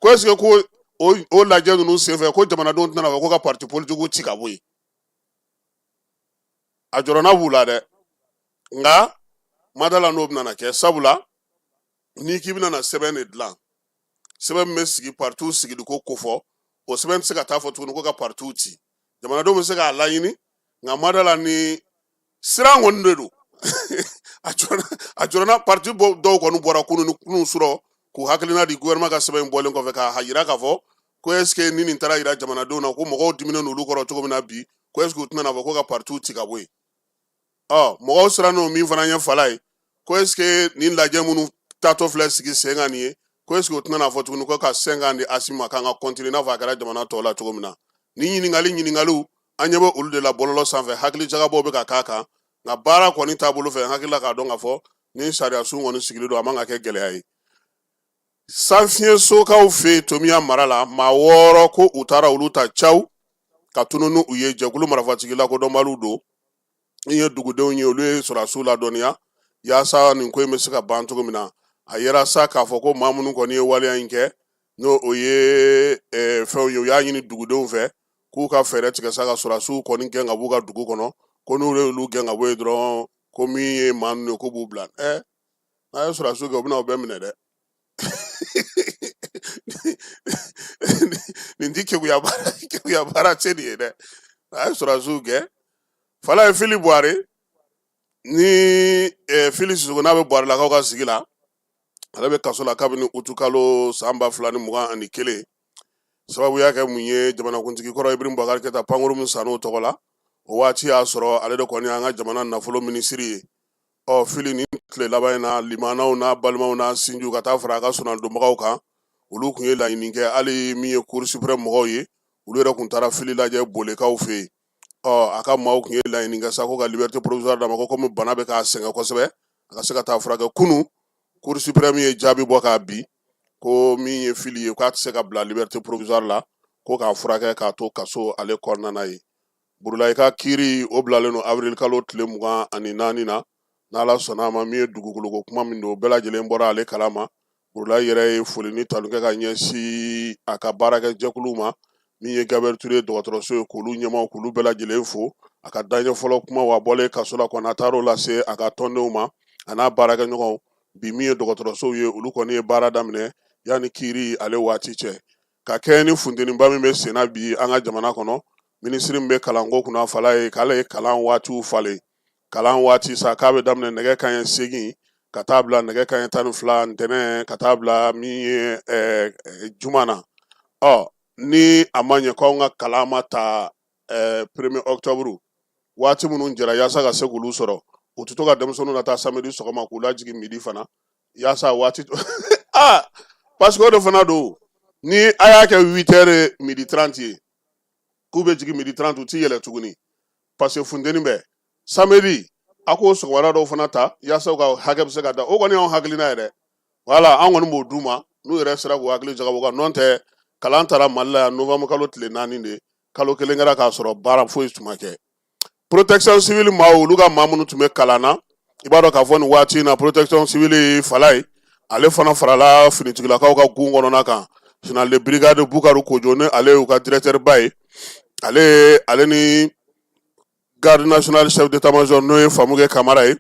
ko est ce que ko o lajɛ ninnu senfɛ, ko jamanadenw tɛna fɔ ko ka parti politikiw ci ka bɔ yen? A jɔrɔna b'u la dɛ, nka madala n'o bɛna kɛ, sabula n'i k'i bɛna na sɛbɛn de dilan, sɛbɛn min bɛ sigi partiw sigiliko kofɔ, o sɛbɛn tɛ se ka taa fɔ tuguni ko ka partiw ci. Jamanadenw bɛ se k'a laɲini, nka madala ni siran kɔni de don. A jɔrɔna parti dɔw kɔni bɔra kunun ni kunun sɔrɔ k'u hakilina di gouvernement ka sɛbɛn in bɔlen kɔfɛ, k'a yira k'a fɔ ko est ce que ni nin taara yira jamanadenw na ko mɔgɔw diminen n'olu kɔrɔ cogo min na bi, ko est ce que u tɛna fɔ ko ka partiw ci ka bɔ yen? Ɔ, mɔgɔw siran n'o min fana ye fala ye, ko est ce que nin lajɛ minnu taatɔ filɛ sigi sen kan nin ye, ko est ce que u tɛna fɔ tuguni ko ka 5 ans di Asimi ma k'an ka continuer, i n'a fɔ a kɛra jamana tɔw la cogo min na? Ni ɲininkaliw, an ɲɛ bɛ olu de la bɔlɔlɔ sanfɛ, hakili jagabɔw bɛ ka k'a kan. Nka baara kɔni taabolo fɛ, n hakili la k'a dɔn k'a fɔ ni sariya sun kɔni sigilen don, a man ka kɛ gɛlɛya ye. Sanfiɲɛsokaw fɛ yen, Tomiya mara la, maa 6 ko u taara olu ta caw ka tunu n'u ye. Jɛkulu marifatigi lakodɔnbaliw don n ye dugudenw ye, olu ye sɔrɔdasiw ladɔnniya yaasa nin ko in bɛ se ka ban cogo min na. A yera sa k'a fɔ ko maa minnu kɔni ye waleya in kɛ, n'o o ye fɛnw ye, u y'a ɲini dugudenw fɛ k'u ka fɛɛrɛ tigɛ sa ka sɔrɔdasiw kɔni gɛn ka b'u ka dugu kɔnɔ, ko n'u y'olu gɛn ka bɔ yen dɔrɔn, ko min ye maa ninnu ye, k'u b'u bila. N'a ye sɔrɔdasiw kɛ, u bɛna u bɛɛ minɛ dɛ. Nin ti keguya baara, keguya baara tɛ nin ye dɛ. A ye sɔrɔdasiw gɛn. Fala ye Fili Buware ni Fili Sisoko, n'a bɛ Buwarelakaw ka sigi la, ale bɛ kaso la kabini utukalo san 2021. Sababu y'a kɛ mun ye? Jamanakuntigi kɔrɔ Ibrahim Boubacar Keita, pankuru min san n'o tɔgɔ la, o waati y'a sɔrɔ ale de kɔni y'an ka jamana nafolo minisiri ye. Ɔ, Fili, nin tile laban in na, limanaw n'a balimaw n'a sinjiw ka taa fara a ka sonadonbagaw kan, olu tun ye laɲini kɛ. Hali min ye Cour suprême mɔgɔw ye, olu yɛrɛ tun taara Fili lajɛ Bolekaw fɛ yen. Ɔ, a ka maaw tun ye laɲini kɛ sa ko ka liberté provisoire d'a ma, ko komi bana bɛ k'a sɛgɛn kosɛbɛ, a ka se ka taa furakɛ. Kunu, Cour suprême ye jaabi bɔ k'a bi ko min ye Fili ye, k'a tɛ se ka bila liberté provisoire la, ko k'a furakɛ k'a to kaso ale kɔnɔna na ye. Burulayi ka kiiri, o bilalen don avril kalo tile 24 na, n'Ala sɔnna a ma. Min ye dugukoloko kuma min don, bɛɛ lajɛlen bɔra ale kalama. Burulayi yɛrɛ ye foli ni tanu kɛ ka ɲɛsin a ka baarakɛjɛkuluw ma, min ye Gabriel Touré dɔgɔtɔrɔso ye, k'olu ɲɛmaaw, k'olu bɛɛ lajɛlen fo. A ka daɲɛ fɔlɔ kuma wa bɔlen kaso la kɔni, a taar'o lase a ka tɔndenw ma a n'a baarakɛɲɔgɔnw. Bi, min ye dɔgɔtɔrɔsow ye, olu kɔni ye baara daminɛ yanni kiiri ale waati cɛ. Ka kɛɲɛ ni funteniba min bɛ senna bi an ka jamana kɔnɔ, minisiri min bɛ kalanko kunna, Fala ye, k'ale ye kalan waatiw falen. Kalan waati sa, k'a bɛ daminɛ nɛgɛ kanɲɛ 8 ka taa bila nɛgɛ kanɲɛ 12 ntɛnɛn, ka taa bila min ye juma na. Ɔ, ni a ma ɲɛ k'anw ka kalan ma ta premier octobre, waati minnu jɛra, yaasa ka se k'olu sɔrɔ, u tɛ to ka denmisɛnninw lataa samedi sɔgɔma k'u lajigin midi fana, yaasa waati parce que o de fana don. Ni a y'a kɛ 8 heures midi 30 ye, k'u bɛ jigin midi 30, u ti yɛlɛ tuguni parce que funteni bɛ. Samedi, a k'o sɔgɔmada dɔw fana ta yaasa u ka hakɛ bɛ se ka da. O kɔni y'anw hakilina ye dɛ. Wala an kɔni b'o d'u ma, n'u yɛrɛ sera k'u hakili jagabɔ kan. N'o tɛ, kalan taara Mali la yan novembre kalo tile 4 de, kalo kelen kɛra k'a sɔrɔ baara foyi tun ma kɛ. Protection civile maaw, olu ka maa minnu tun bɛ kalan na, i b'a dɔn k'a fɔ nin waati in na, protection civile Fala ye, ale fana farala finitigilakaw ka gun kɔnɔna kan. Général de brigade Bukari Kojo, ni ale y'u ka directeur ba ye, ale ni garde nationale chef d'état-major, n'o ye Famukɛ Kamara ye,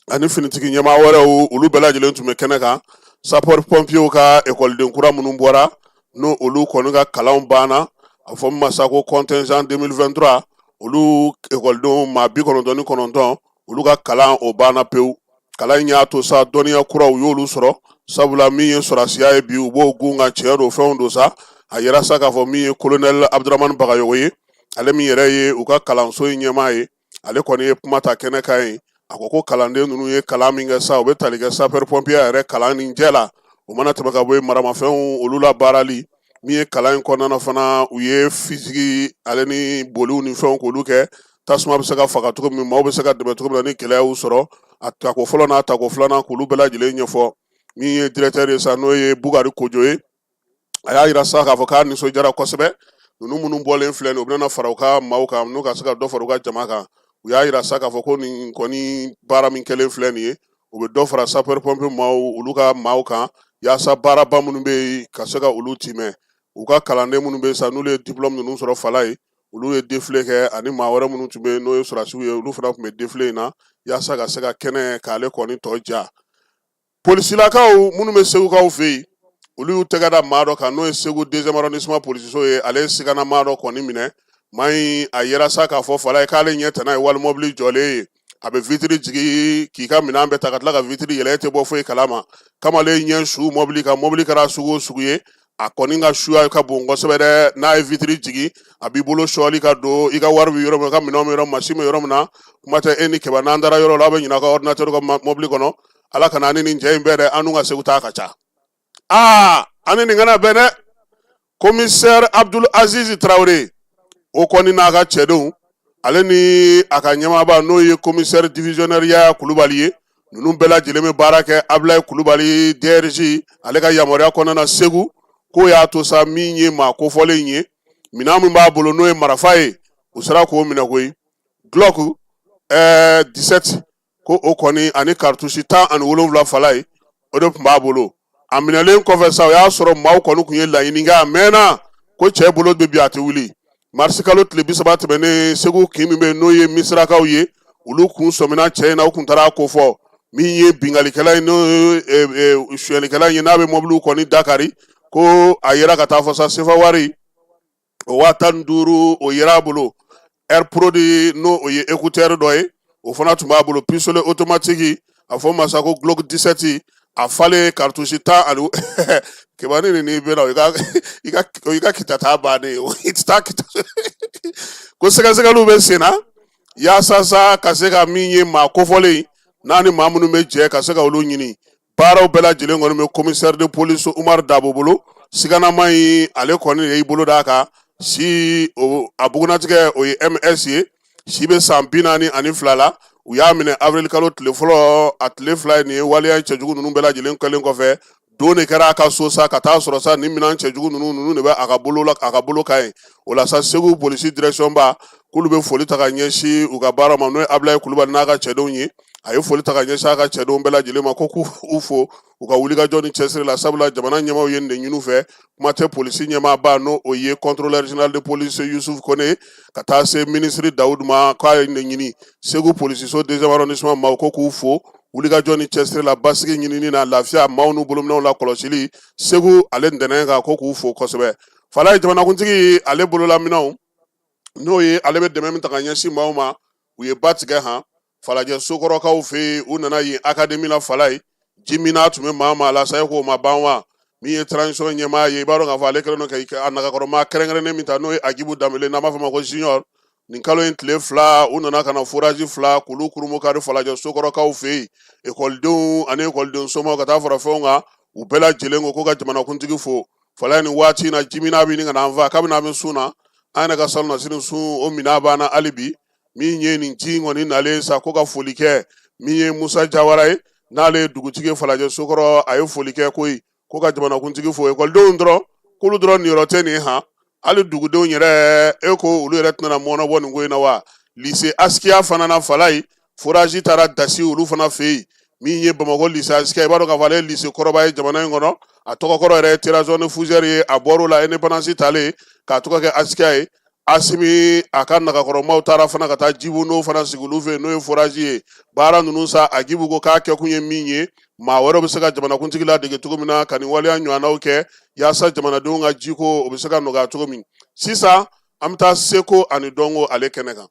ani finitigi ɲɛmaa wɛrɛw, olu bɛɛ lajɛlen tun bɛ kɛnɛ kan. Sapeur pompiers ka ekɔliden kura minnu bɔra, n'o olu kɔni ka kalanw banna, a fɔ min ma sa ko contingent 2023, olu ekɔlidenw maa 99, olu ka kalan o banna pewu. Kalan in y'a to sa dɔnniya kuraw y'olu sɔrɔ, sabula min ye sɔrɔdasiya ye bi, u b'o gun ka tiɲɛ don fɛnw don sa. A yira sa k'a fɔ min ye kolonɛli Abudramani Bagayogo ye, ale min yɛrɛ ye u ka kalanso in ɲɛmaa ye, ale kɔni ye kuma ta kɛnɛ kan ye. A ko ko kalanden ninnu ye kalan min kɛ sa, o bɛ tali kɛ sapeur pompier yɛrɛ kalan nin jɛ la. O mana tɛmɛ ka bɔ yen, maramafɛnw olu la baarali min ye kalan in kɔnɔna na fana, u ye physique ale ni boliw ni fɛnw k'olu kɛ, tasuma bɛ se ka faga cogo min, maaw bɛ se ka dɛmɛ cogo min na ni gɛlɛya y'u sɔrɔ. A tako fɔlɔ n'a tako filanan, k'olu bɛɛ lajɛlen ɲɛfɔ. Min ye directeur ye sa, n'o ye Bukari Kojo ye, a y'a yira sa k'a fɔ k'a nisɔndiyara kosɛbɛ. Ninnu minnu bɔlen filɛ nin, u bɛna fara u ka maaw kan n'u ka se ka dɔ fara u ka jama kan. U y'a yira sa k'a fɔ ko nin kɔni baara min kɛlen filɛ nin ye, u bɛ dɔ fara sapeur pompier maaw olu ka maaw kan, yaasa baaraba minnu bɛ yen ka se ka olu timɛ. U ka kalanden minnu bɛ yen sa, n'olu ye diplôme ninnu sɔrɔ fala ye, olu ye défilé kɛ, ani maa wɛrɛ minnu tun bɛ yen n'o ye sɔrɔdasiw ye, olu fana tun bɛ défilé in na, yaasa ka se ka kɛnɛ k'ale kɔni tɔ ja. Polisilakaw minnu bɛ segukaw fɛ yen, olu y'u tɛgɛ da maa dɔ kan, n'o ye Segu deuxième arrondissement polisiso ye. Ale ye sigana maa dɔ kɔni minɛ. Maa in, a yera sa k'a fɔ fala ye k'ale ɲɛ tɛna ye walimɔbili jɔlen ye, a bɛ vitiri jigin k'i ka minɛn bɛɛ ta ka tila ka vitiri yɛlɛ, e tɛ bɔ foyi kalama. Kamalen ɲɛ su mɔbili kan, mɔbili kɛra sugu o sugu ye, a kɔni ka suya ka bon kosɛbɛ dɛ. N'a ye vitiri jigin, a b'i bolo sɔɔli ka don i ka wari bɛ yɔrɔ min, i ka minɛnw bɛ yɔrɔ min, mansin bɛ yɔrɔ min na. Kuma tɛ e ni kɛmɛ n'an taara yɔrɔ la, aw bɛ ɲinɛ aw ka ordinateur kɔ mɔbili kɔnɔ. Ala kana an ni nin cɛ in bɛn dɛ, an dun ka Segu taa ka ca. Aa, an ni nin kana bɛn dɛ. Commissaire Abdul Aziz Traoré, o kɔni n'a ka cɛdenw, ale ni a ka ɲɛmaaba n'o ye commissaire divisionnaire Yaya Kulubali ye, ninnu bɛɛ lajɛlen bɛ baara kɛ Ablaye Kulubali DRG ale ka yamaruya kɔnɔna na Segu. K'o y'a to sa, min ye maa kofɔlen ye, minɛn min b'a bolo n'o ye marifa ye, u sera k'o minɛ koyi. Glock 17 ko o kɔni ani cartouche 17 fala ye, o de tun b'a bolo. A minɛlen kɔfɛ sa, o y'a sɔrɔ maaw kɔni tun ye laɲini kɛ a mɛnna ko cɛ bolo bɛ bi a tɛ wuli. Marisikalo tile 30 tɛmɛnen, Segu kin min bɛ yen n'o ye Misirakaw ye, olu kun sɔmina cɛ in na, u kun taara a ko fɔ. Min ye binkalikɛla ye, n'o ye sonyɛlikɛla ye, n'a bɛ mɔbiliw kɔni dakari, ko a yera ka taa fɔ sa sefa wari o 15,000 o yera a bolo. AirPod, n'o o ye écouteur dɔ ye, o fana tun b'a bolo. Pistolet automatique, a fɔ ma sa ko Glock 17, a falen cartouche tan ani kebani ni n'i bɛna o i ka kita taa bannen ye, i tɛ taa kita. Ko sɛgɛsɛgɛliw bɛ sen na yaasa sa ka se ka min ye maa kofɔlen n'a ni maa minnu bɛ jɛ ka se ka olu ɲini. Baaraw bɛɛ lajɛlen kɔni bɛ commissaire de police Umaru Dabo bolo. Siganama in, ale kɔni de y'i bolo d'a kan. Si o a bugunatigɛ o ye MS ye, si bɛ san 42 la. U y'a minɛ avril kalo tile fɔlɔ, a tile 2 ye nin ye. Waleya cɛjugu ninnu bɛɛ lajɛlen kɛlen kɔfɛ, don de kɛra a ka so sa ka taa sɔrɔ sa nin minɛn cɛjugu ninnu de bɛ a ka bolo la, a ka bolo kan ye. O la sa, Segu polisi direction ba k'olu bɛ foli ta ka ɲɛsin u ka baara ma, n'o ye Abulaye Kulubali n'a ka cɛdenw ye. A ye foli ta ka ɲɛsin a ka cɛdenw bɛɛ lajɛlen ma, ko k'u fo u ka wulikajɔ ni cɛsiri la, sabula jamana ɲɛmaaw ye nin de ɲini u fɛ. Kuma tɛ polisi ɲɛmaaba, n'o o ye contrôleur général de police Yusuf Kone, ka taa se minisiri Dawudu ma, k'a ye nin de ɲini. Segu polisiso deuxième arrondissement maaw ko k'u fo wulikajɔ ni cɛsiri la, basigi ɲinini na, lafiya maaw n'u bolominɛw la kɔlɔsili Segu ale ntɛnɛn kan, ko k'u fo kosɛbɛ. Falaye, jamanakuntigi ale bololaminɛw, n'o ye ale bɛ dɛmɛ min ta ka ɲɛsin maaw ma, u ye ba tigɛ han Falajɛ Sokɔrɔkaw fɛ yen. U nana yen académie la Falaye, ji min n'a tun bɛ maa maa la sa, e k'o ma ban wa? Min ye transition ɲɛmaa ye, i b'a dɔn k'a fɔ ale kɛlen don ka a nagakɔrɔmaa kɛrɛnkɛrɛnnen min ta, n'o ye Agibu Danbele, n'an b'a fɔ ma ko Junior, nin kalo in tile 2, u nana ka na forage 2 k'olu kurunbonkari Falajɛ Sokɔrɔkaw fɛ yen. Ekɔlidenw ani ekɔliden somaw ka taa fara fɛnw kan, u bɛɛ lajɛlen ko ka jamanakuntigi fo Falaye nin waati in na. Jimina bɛ ɲini ka na an fa kabini an bɛ sun na, an yɛrɛ ka salon na sini sun o minɛn banna hali bi. Min ye nin ji in kɔni nalen sa, ko ka foli kɛ min ye Musa Jawara ye, n'ale ye dugutigi ye Falajɛ Sokɔrɔ, a ye foli kɛ koyi, ko ka jamanakuntigi fo. Ekɔlidenw dɔrɔn, k'olu dɔrɔn niyɔrɔ tɛ nin han, hali dugudenw yɛrɛ, e ko olu yɛrɛ tɛna mɔnɔ bɔ nin ko in na wa? Lycée Askiya fana na Falaye, forage taara dasi olu fana fɛ yen. Min ye Bamakɔ lycée Askiya, i b'a dɔn k'a fɔ ale ye lycée kɔrɔba ye jamana in kɔnɔ, a tɔgɔ kɔrɔ yɛrɛ ye Terrason de Fougère ye. A bɔr'o la indépendance talen k'a tɔgɔ kɛ Askiya ye. Asimi a ka nagakɔrɔmaw taara fana ka taa jibundo fana sigi olu fɛ yen, n'o ye forage ye. Baara ninnu sa, Agibu ko k'a kɛkun ye min ye, Maa wɛrɛw bɛ se ka jamanakuntigi ladege cogo min na ka nin waleya ɲɔgɔnnaw kɛ yaasa jamanadenw ka jiko o bɛ se ka nɔgɔya cogo min. Sisan an bɛ taa seko ani dɔnko ale kɛnɛ kan.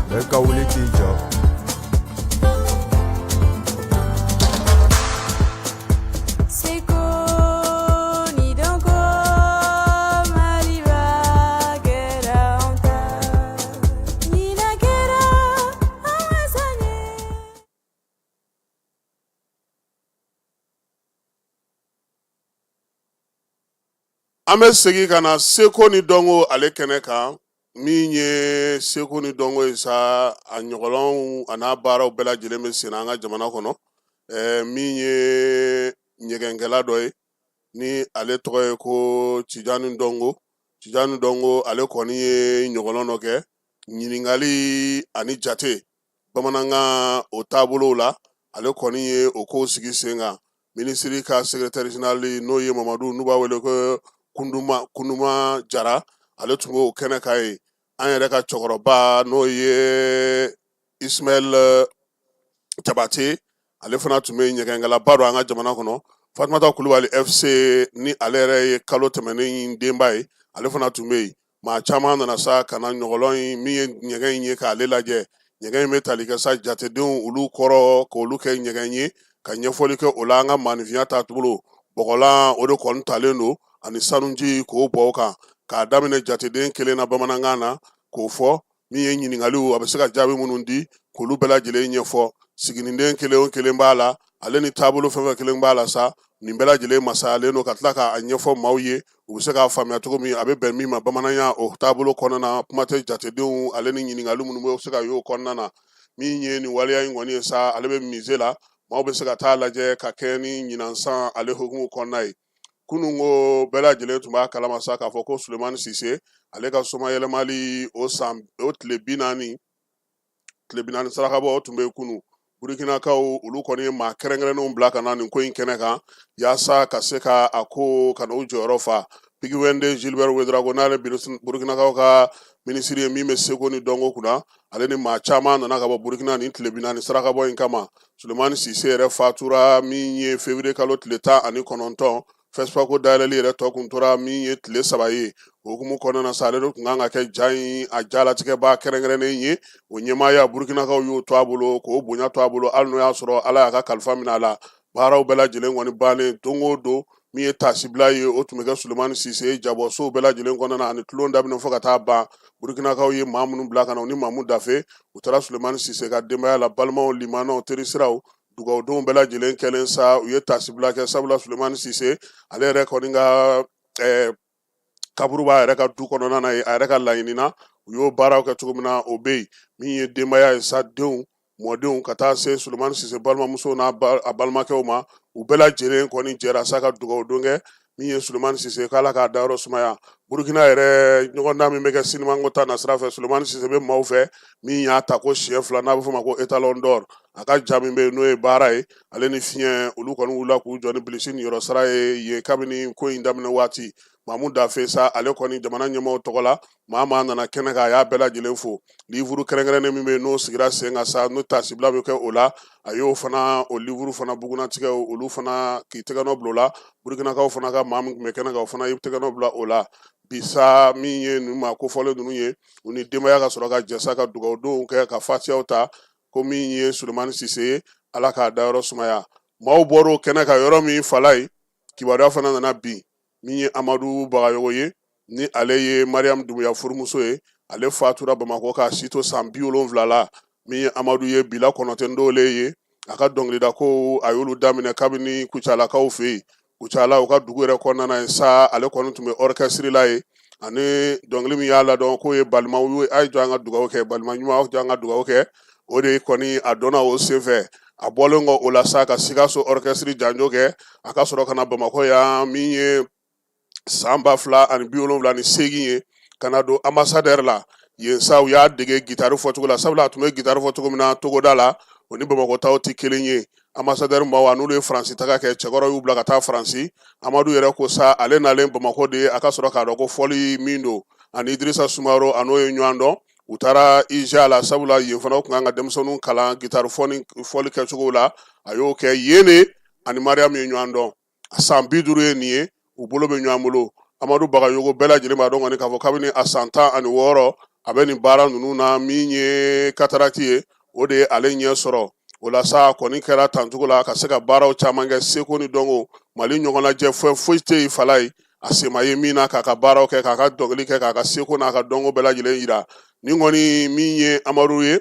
Bɛɛ ka wuli k'i jɔ. Seko ni dɔnko Maliba kɛra anw ta ɲinan kɛra an ka san ye. An bɛ segin ka na seko ni dɔnko ale kɛnɛ kan. Min ye seko ni dɔnko ye sa, a ɲɔgɔlɔnw a n'a baaraw bɛɛ lajɛlen bɛ sen an ka jamana kɔnɔ. Min ye ɲɛgɛnkɛla dɔ ye ni ale tɔgɔ ye ko Tijani Dɔnko. Tijani Dɔnko ale kɔni ye ɲɔgɔlɔn dɔ kɛ ɲininkali ani jate bamanankan o taabolow la. Ale kɔni ye o kow sigi sen kan. Minisiri ka secrétaire général n'o ye Mamadu, n'u b'a wele ko Kunduma Jara, ale tun b'o kɛnɛ kan yen. An yɛrɛ ka cɛkɔrɔba n'o ye Ismaël Jabate, ale fana tun bɛ ɲɛgɛnkɛlaba don an ka jamana kɔnɔ. Fatumata Kulubali FC ni ale yɛrɛ ye kalo tɛmɛnen denba ye, ale fana tun bɛ yen. Maa caman nana sa ka na ɲɔgɔlɔn in min ye ɲɛgɛn in ye k'ale lajɛ. Ɲɛgɛn in bɛ tali kɛ sa jatedenw olu kɔrɔ k'olu kɛ ɲɛgɛn ye ka ɲɛfɔli kɛ o la. An ka maaninfinya taabolo bɔgɔlan o de kɔni talen don ani sanuji k'o bɔ o kan k'a daminɛ jateden kelen na bamanankan na k'o fɔ. Min ye ɲininkaliw a bɛ se ka jaabi minnu di k'olu bɛɛ lajɛlen ɲɛfɔ. Siginiden kelen o kelen b'a la, ale ni taabolo fɛn fɛn kelen b'a la sa, nin bɛɛ lajɛlen masayalen don ka tila k'a ɲɛfɔ maaw ye u bɛ se k'a faamuya cogo min, a bɛ bɛn min ma bamananya o taabolo kɔnɔna na. Kuma tɛ jatedenw ale ni ɲininkali minnu bɛ se ka y'o kɔnɔna na. Min ye nin waleya in kɔni ye sa, ale bɛ musée la, maaw bɛ se ka taa lajɛ ka kɛ ni ɲinan san ale hukumu kɔnɔna ye. Kunun ko bɛɛ lajɛlen tun b'a kalama sa k'a fɔ ko Sulemani Sise ale ka somayɛlɛmali o san o tile 40, tile 40 sarakabɔ o tun bɛ kunun. Burukinakaw olu kɔni ye maa kɛrɛnkɛrɛnnenw bila ka na nin ko in kɛnɛ kan yaasa ka se ka a ko ka n'u jɔyɔrɔ fa. Pikuwɛnde Gilbert Ouédraogo, n'ale Burukinakaw ka minisiri ye min bɛ seko ni dɔnko kunna, ale ni maa caman nana ka bɔ Burukina nin tile 40 sarakabɔ in kama. Sulemani Sise yɛrɛ fatura min ye février kalo tile 19, FESPACO dayɛlɛli yɛrɛ tɔ kun tora min ye tile 3 ye. O hukumu kɔnɔna na sa, ale de tun kan ka kɛ ja in a jalatigɛba kɛrɛnkɛrɛnnen ye. O ɲɛmaaya Burukinakaw y'o to a bolo k'o bonya to a bolo, hali n'o y'a sɔrɔ Ala y'a ka kalifa minɛ a la. Baaraw bɛɛ lajɛlen kɔni bannen, don o don min ye tasibila ye o tun bɛ kɛ Sulemani Sise jabɔsow bɛɛ lajɛlen kɔnɔna na ani tulon daminɛ fo ka taa ban. Burukinakaw ye maa minnu bila ka na, u ni Mamu Dafe, u taara Sulemani Sise ka denbaya la, balimaw, limanaw, terisiraw, dugawudenw bɛɛ lajɛlen kɛlen sa, u ye tasibila kɛ. Sabula Sulemani Sise ale yɛrɛ kɔni ka kaburu b'a yɛrɛ ka du kɔnɔna na yen, a yɛrɛ ka laɲini na u y'o baaraw kɛ cogo min na o bɛ yen. Min ye denbaya ye sa, denw, mɔdenw, ka taa se Sulemani Sise balimamuso n'a a balimakɛw ma, u bɛɛ lajɛlen kɔni jɛra sa ka dugawudon kɛ min ye Sulemani Sise k'Ala k'a dayɔrɔ sumaya. Burukina yɛrɛ ɲɔgɔndan min bɛ kɛ sinimanko ta nasira fɛ, Sulemani Sise bɛ maaw fɛ min y'a ta ko siɲɛ 2 n'a bɛ f'o ma ko étalon d'or. A ka ja min bɛ yen n'o ye baara ye, ale ni fiɲɛ olu kɔni wulila k'u jɔ ni bilisi niyɔrɔ sara ye yen kabini ko in daminɛ waati. Mamu Dafe sa, ale kɔni jamana ɲɛmaaw tɔgɔ la, maa maa nana kɛnɛ kan, a y'a bɛɛ lajɛlen fo. Livre kɛrɛnkɛrɛnnen min bɛ yen n'o sigira sen kan sa, n'o tasibila bɛ kɛ o la, a y'o fana o livre fana bugunnatigɛ olu fana k'i tɛgɛnɔ bila o la. Burukinakaw fana ka maa min tun bɛ kɛnɛ kan, o fana y'i tɛgɛnɔ bila o la. Bi sa min ye nin maa kofɔlen ninnu ye, u ni denbaya ka sɔrɔ ka jɛ sa ka dugawudonw kɛ ka fatiyaw ta ko min ye Sulemani Sise ye, Ala k'a dayɔrɔ sumaya. Maaw bɔr'o kɛnɛ kan yɔrɔ min fala ye, kibaruya fana nana bin. Min ye Amadu Bagayogo ye, ni ale ye Mariam Dumbuya furumuso ye, ale fatura Bamakɔ k'a si to san 70 la. Min ye Amadu ye, Bila Kɔnɔtɛ Ndole ye, a ka dɔnkilida ko a y'olu daminɛ kabini Kucalakaw fɛ yen. Kucala u ka dugu yɛrɛ kɔnɔna na yen sa, ale kɔni tun bɛ orchestre la yen. Ani dɔnkili min y'a ladɔn k'o ye balimaw ye, a ye jɔ an ka dugawu kɛ, balima ɲuman, aw jɔ an ka dugawu kɛ, o de kɔni a dɔnna o senfɛ. A bɔlen kɔ o la sa, ka Sikaso orchestre janjo kɛ, a ka sɔrɔ ka na Bamakɔ yan min ye san 2078 ye, ka na don Ambassadeur la. Yen sa, u y'a dege gitari fɔcogo la, sabula a tun bɛ gitari fɔ cogo min na togoda la, o ni Bamakɔ taw tɛ kelen ye. Ambassadeur maaw, a n'olu ye Faransi taga kɛ, cɛkɔrɔ y'u bila ka taa Faransi. Amadu yɛrɛ ko sa, ale nalen Bamakɔ de, a ka sɔrɔ k'a dɔn ko fɔli min don. Ani Idirisa Sumaworo, a n'o ye ɲɔgɔn dɔn, u taara IJA la, sabula yen fana u tun kan ka denmisɛnninw kalan gitari fɔli kɛcogo la. A y'o kɛ yen de, ani Mariyamu ye ɲɔgɔn dɔn. A san 50 ye nin ye, u bolo bɛ ɲɔgɔn bolo. Amadu Bagayogo, bɛɛ lajɛlen b'a dɔn kɔni k'a fɔ kabini a san 16, a bɛ nin baara ninnu na. Min ye cataracte ye, o de ye ale ɲɛ sɔrɔ o la sa. Kɔni kɛra tancogo la ka se ka baaraw caman kɛ, seko ni dɔnko Mali ɲɔgɔnnajɛ fɛn foyi tɛ yen fala ye a sema ye min na, k'a ka baaraw kɛ, k'a ka dɔnkili kɛ, k'a ka seko n'a ka dɔnko bɛɛ lajɛlen yira. Nin kɔni min ye Amadu ye,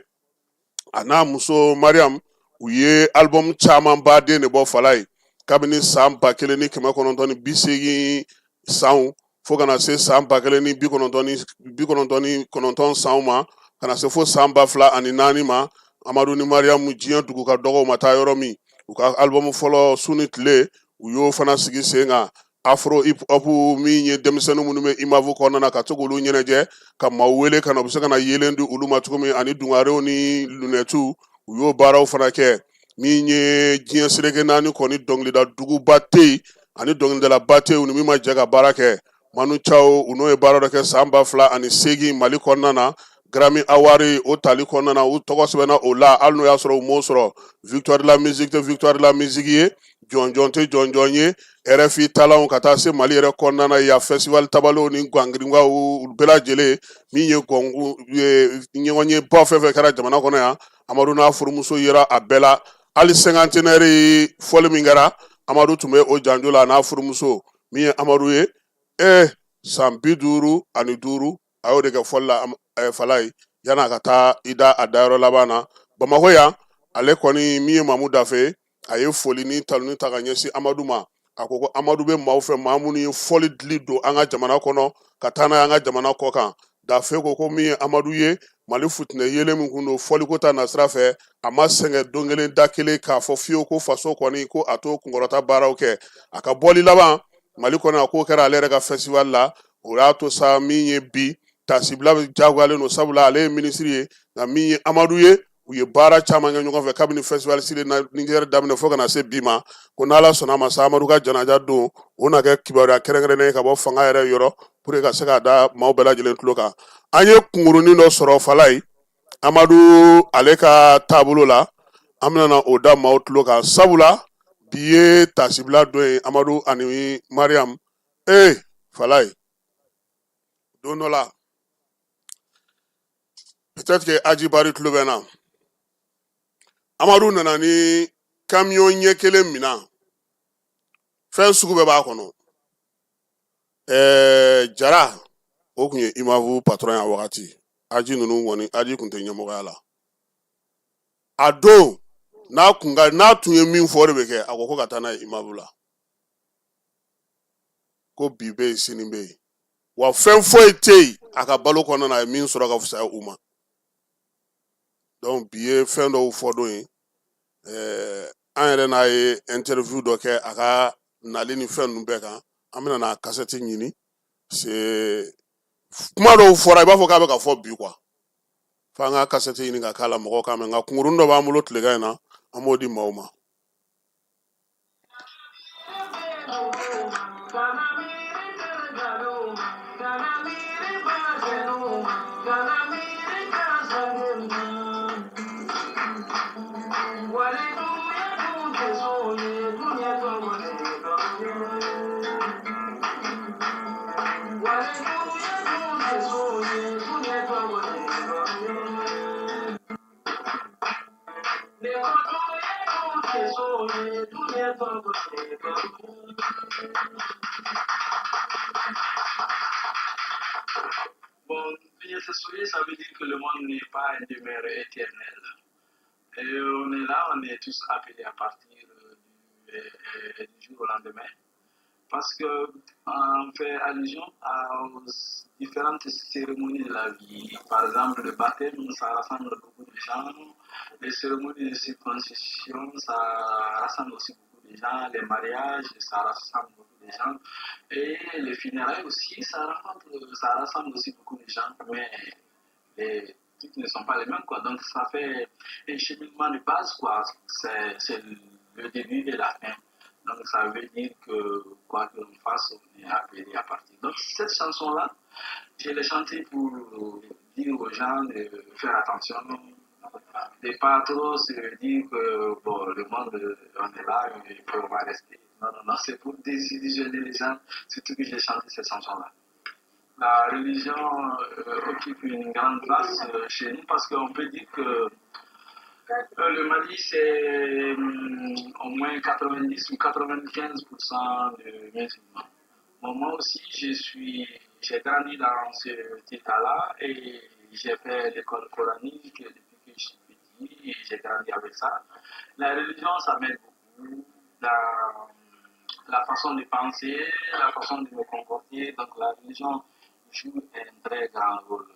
a n'a muso Mariam, u ye album caman baden de bɔ fala ye kabini san 1980 sanw fo ka na se san 1999 sanw ma, ka na se fo san 2004 ma. Amadu ni Mariam, diɲɛ dugu ka dɔgɔw ma taa yɔrɔ min, u ka album fɔlɔ Su ni tile, u y'o fana sigi sen kan. Afro hip hop min ye denmisɛnnin minnu bɛ IMAV kɔnɔna na, ka to k'olu ɲɛnajɛ, ka maaw wele ka na, u bɛ se ka na yeelen di olu ma cogo min, ani dungarew ni lunɛtiw, u y'o baaraw fana kɛ. Min ye diɲɛ seleke naani kɔni, dɔnkilida duguba tɛ yen ani dɔnkilidalaba tɛ yen u ni min ma jɛ ka baara kɛ. Manu Chao, u n'o ye baara dɔ kɛ san 2008 Mali kɔnɔna na, Grammy Award o tali kɔnɔna na, u tɔgɔ sɛbɛnna o la, hali n'o y'a sɔrɔ u m'o sɔrɔ. Victoire de la musique tɛ Victoire de la musique ye, jɔnjɔn tɛ jɔnjɔn ye. RFI talanw ka taa se Mali yɛrɛ kɔnɔna na yan, festival tabalew ni gwangirinkaw bɛɛ lajɛlen, min ye ɲɔgɔn ye ba fɛn fɛn kɛra jamana kɔnɔ yan, Amadu n'a furumuso yera a bɛɛ la. Hali cinquantenaire fɔli min kɛra, Amadu tun bɛ o janjo la, a n'a furumuso. Min ye Amadu ye, san 55, a y'o de kɛ fɔli la fala ye, yan'a ka taa i da a dayɔrɔ laban na Bamakɔ yan. Ale kɔni min ye Mamu Dafe, a ye foli ni taluni ta ka ɲɛsin Amadu ma. A ko ko Amadu bɛ maaw fɛ, maa minnu ye fɔli dili don an ka jamana kɔnɔ ka taa n'a ye an ka jamana kɔ kan. Dafe ko ko min ye Amadu ye, Mali futinɛ yeelen min kun don fɔliko ta nasira fɛ, a ma sɛgɛn don kelen da kelen k'a fɔ fiyewu ko faso kɔni ko a t'o kunkɔrɔta baaraw kɛ. A ka bɔli laban Mali kɔnɔ, a k'o kɛra ale yɛrɛ ka festival la. O y'a to sa, min ye bi tasibila bɛ jagoyalen don, sabula ale ye minisiri ye. Nka min ye Amadu ye, u ye baara caman kɛ ɲɔgɔn fɛ kabini festival Sile na Niger daminɛ fo ka na se bi ma. Ko n'Ala sɔnna a ma sa, Amadu ka janaja don, o na kɛ kibaruya kɛrɛnkɛrɛnnen ye ka bɔ fanga yɛrɛ yɔrɔ pour que ka se k'a da maaw bɛɛ lajɛlen tulo kan. An ye kunkurunin dɔ sɔrɔ fala ye Amadu ale ka taabolo la, an bɛna na o da maaw tulo kan, sabula bi ye tasibila don ye Amadu ani Mariam. Fala ye don dɔ la, peut-être que Aji Bari tulo bɛ n na, Amadu nana ni camion ɲɛ kelen minan, fɛn sugu bɛɛ b'a kɔnɔ. Jara, o tun ye IMAV patron ye a wagati. Aji ninnu kɔni, Aji tun tɛ ɲɛmɔgɔya la a don. N'a kun ka n'a tun ye min fɔ, o de bɛ kɛ. A ko ko ka taa n'a ye IMAV la, ko bi bɛ yen, sini bɛ yen, wa fɛn foyi tɛ yen a ka balo kɔnɔna na a ye min sɔrɔ ka fisaya u ma. Donc bi ye fɛn dɔw fɔ don ye. An yɛrɛ n'a ye interview dɔ kɛ a ka nali ni fɛn ninnu bɛɛ kan. An bɛna n'a kasɛti ɲini. C'est kuma dɔw fɔra, i b'a fɔ k'a bɛ ka fɔ bi quoi. F'an ka kasɛti ɲini ka k'a la, mɔgɔw k'a mɛn. Nka kunkurunnin dɔ b'an bolo tilegan in na, an b'o di maaw ma. Bon, ça veut dire que le monde n'est pas une demeure éternelle. Et on est là, on est tous appelés à partir du jour au lendemain. Parce que on fait allusion aux différentes cérémonies de la vie. Par exemple, le baptême, ça rassemble beaucoup de gens. Les cérémonies de circoncision, ça rassemble aussi beaucoup de gens. Les mariages, ça rassemble beaucoup de gens. Et les funérailles aussi, ça rassemble aussi beaucoup de gens. Mais les trucs ne sont pas les mêmes, quoi. Donc, ça fait un cheminement de base, quoi. C'est le début et la fin. Donc, ça veut dire que quoi que l'on fasse, on est appelé à partir. Donc, cette chanson-là, je l'ai chantée pour dire aux gens de faire attention, de ne pas trop se dire que bon, le monde, on est là, et puis on va rester. Non, non, non, c'est pour désillusionner les gens, surtout que j'ai chanté cette chanson-là. La religion occupe une grande place chez nous parce qu'on peut dire que le Mali, c'est au moins 90 ou 95% de musulmans. Bon, moi aussi, j'ai grandi dans cet état-là et j'ai fait l'école coranique depuis que je suis petit et j'ai grandi avec ça. La religion, ça m'aide beaucoup dans la façon de penser, la façon de me comporter. Donc la religion joue un très grand rôle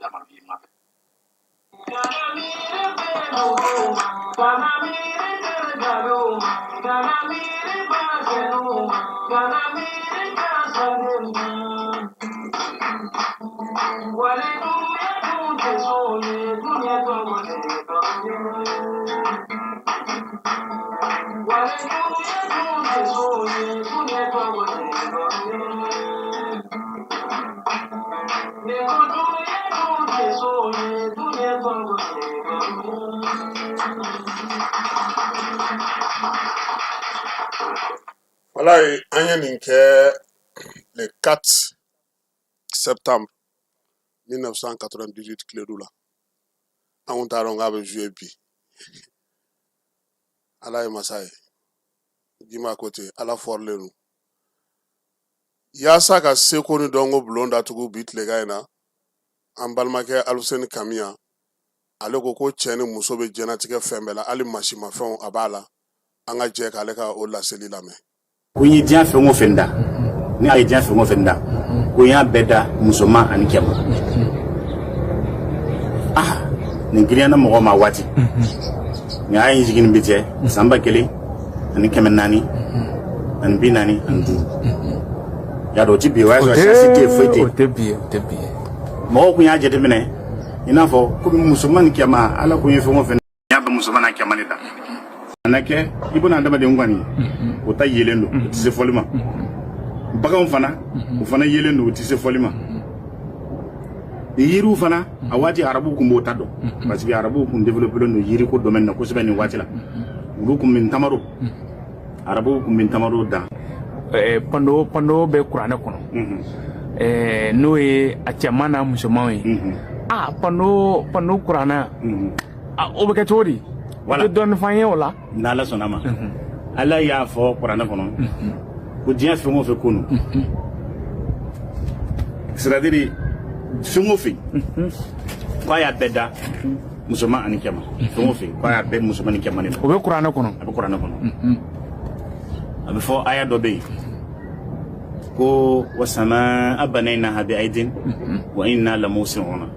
dans ma vie. Walayi, an ye nin kɛ le 4 septembre 1998 Kiledu la. An kun t'a dɔn k'a bɛ jouer bi. Ala ye masa ye. Jima ko ten, Ala fɔrilen don. Yaasa ka seko ni dɔnko bulon datugu bi tilegan in na, an balimakɛ Aluseni Kamiya, ale ko ko cɛ ni muso bɛ diɲɛnatigɛ fɛn bɛɛ la, hali masimafɛnw a b'a la. An ka jɛ k'ale ka o laseli lamɛn. Ko n ye diɲɛ fɛn o fɛn da, ni a ye diɲɛ fɛn o fɛn da, ko n y'a bɛɛ da musoman ani cɛman. Ah, nin giriyana mɔgɔ ma waati nin aya in jigin bi cɛ san 1445. Y'a dɔn o ti bi, o y'a sɔrɔ science tɛ yen, foyi tɛ yen. O tɛ bi ye, o tɛ bi ye. Mɔgɔw kun y'a jateminɛ i n'a fɔ komi musoman ni cɛman, Ala kun ye fɛn o fɛn y'a bɛ musoman n'a cɛman de da. A na kɛ i bɛna adamaden kɔni, o ta yelen don, o tɛ se fɔli ma. Baganw fana, o fana yelen don, o tɛ se fɔli ma. Yiriw fana, a waati arabuw kun b'o ta dɔn, parce que arabuw kun développé don yiriko domaine na kosɛbɛ nin waati la. Olu kun bɛ ntamaro, arabuw kun bɛ ntamaro dan. Panneau bɛ kuranɛ kɔnɔ, n'o ye a cɛman n'a musomanw ye. Ah, panneau kuranɛ, o bɛ kɛ cogo di? Voilà. I tɛ dɔɔnin fɔ an ye o la? N'Ala sɔnna ma, Ala y'a fɔ kuranɛ kɔnɔ ko diɲɛ fɛn o fɛn ko nu, c'est à dire fɛn o fɛn, k'a y'a bɛɛ da musoman ani cɛman. Fɛn o fɛn, k'a y'a bɛɛ musoman ni cɛman de la. O bɛ kuranɛ kɔnɔ. A bɛ kuranɛ kɔnɔ. A bɛ fɔ aya dɔ bɛ yen ko wasamaa banaynaha bi aidin wa inna lamusi'una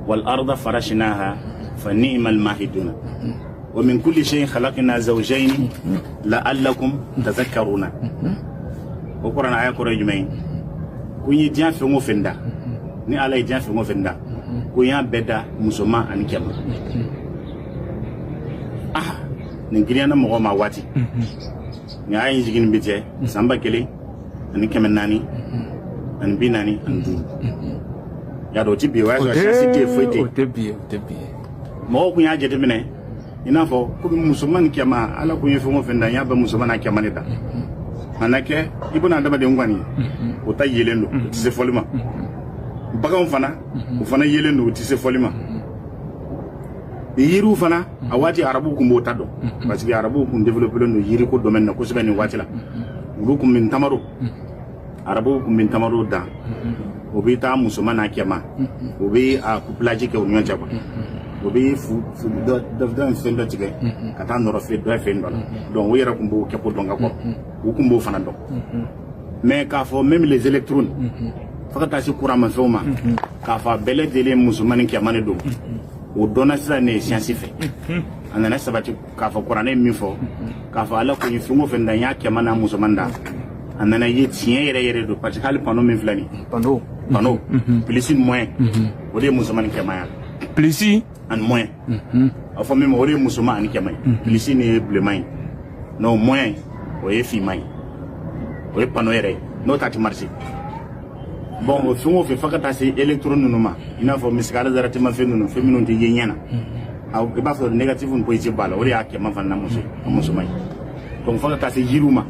wal arda farashnaha fa ni'mal mahiduna wa min kulli shay'in khalaqna zawjayn la'allakum tadhakkaruna. O kuranɛ aya kɔrɔ ye jumɛn ye? Ko n ye diɲɛ fɛn o fɛn da, ni Ala ye diɲɛ fɛn o fɛn da, ko n y'a bɛɛ da musoman ani cɛman. Ah, nin giriyana mɔgɔ ma waati nin aya in jigin bi cɛ san 1445. Y'a dɔn o ti bi, o y'a sɔrɔ science tɛ yen, foyi tɛ O yen. tɛ bi ye, o tɛ bi ye. Mɔgɔw kun y'a jateminɛ i n'a fɔ komi musoman ni cɛman, Ala kun ye fɛn o fɛn da, n y'a bɛɛ musoman n'a cɛman de da. A na kɛ i bɛna adamaden kɔni, o ta yelen don, o tɛ se fɔli ma. Baganw fana, o fana yelen don, o tɛ se fɔli ma. Yiriw fana, a waati arabuw kun b'o ta dɔn, parce que arabuw kun développé don yiriko domaine na kosɛbɛ nin waati la. Olu kun bɛ ntamaro, arabuw kun bɛ ntamaro dan, o bɛ taa musoman n'a cɛman, o bɛ a couplage kɛ u ni ɲɔgɔn cɛ quoi. O bɛ fu dɔ in fɛn dɔ tigɛ ka taa nɔrɔ fɛn dɔ fɛn dɔ la. Donc o yɛrɛ tun b'o kɛ ko dɔn ka kɔrɔ, u tun b'o fana dɔn. Mais k'a fɔ même les électrons, fo ka taa se courant ma fɛnw ma, k'a fɔ a bɛɛ lajɛlen musoman ni cɛman de don, o dɔnna sisan ne ye science fɛ. A nana sabati k'a fɔ kuranɛ ye min fɔ, k'a fɔ Ala ko ye fɛn o fɛn da, n y'a cɛman n'a musoman da, a nana ye tiɲɛ yɛrɛ yɛrɛ don, parce que hali panneau min filɛ nin ye, panneau plus ni moins, o de ye musoman ni cɛman ye. Plus ani moins, a fɔ min ma, o de ye musoman ani cɛman ye. Plus ni ye bilenman ye, non, moins o ye finman ye, o ye panneau yɛrɛ ye, n'o ta ti marcher. Bon, o fɛn o fɛn fo ka taa se électron ninnu ma, i n'a fɔ misigala zaratima fɛn ninnu, fɛn minnu tɛ ye ɲɛ na, i b'a sɔrɔ négatif ni positif b'a la, o de y'a cɛman fana na muso ye, a musoman ye. Donc fo ka taa se yiriw ma,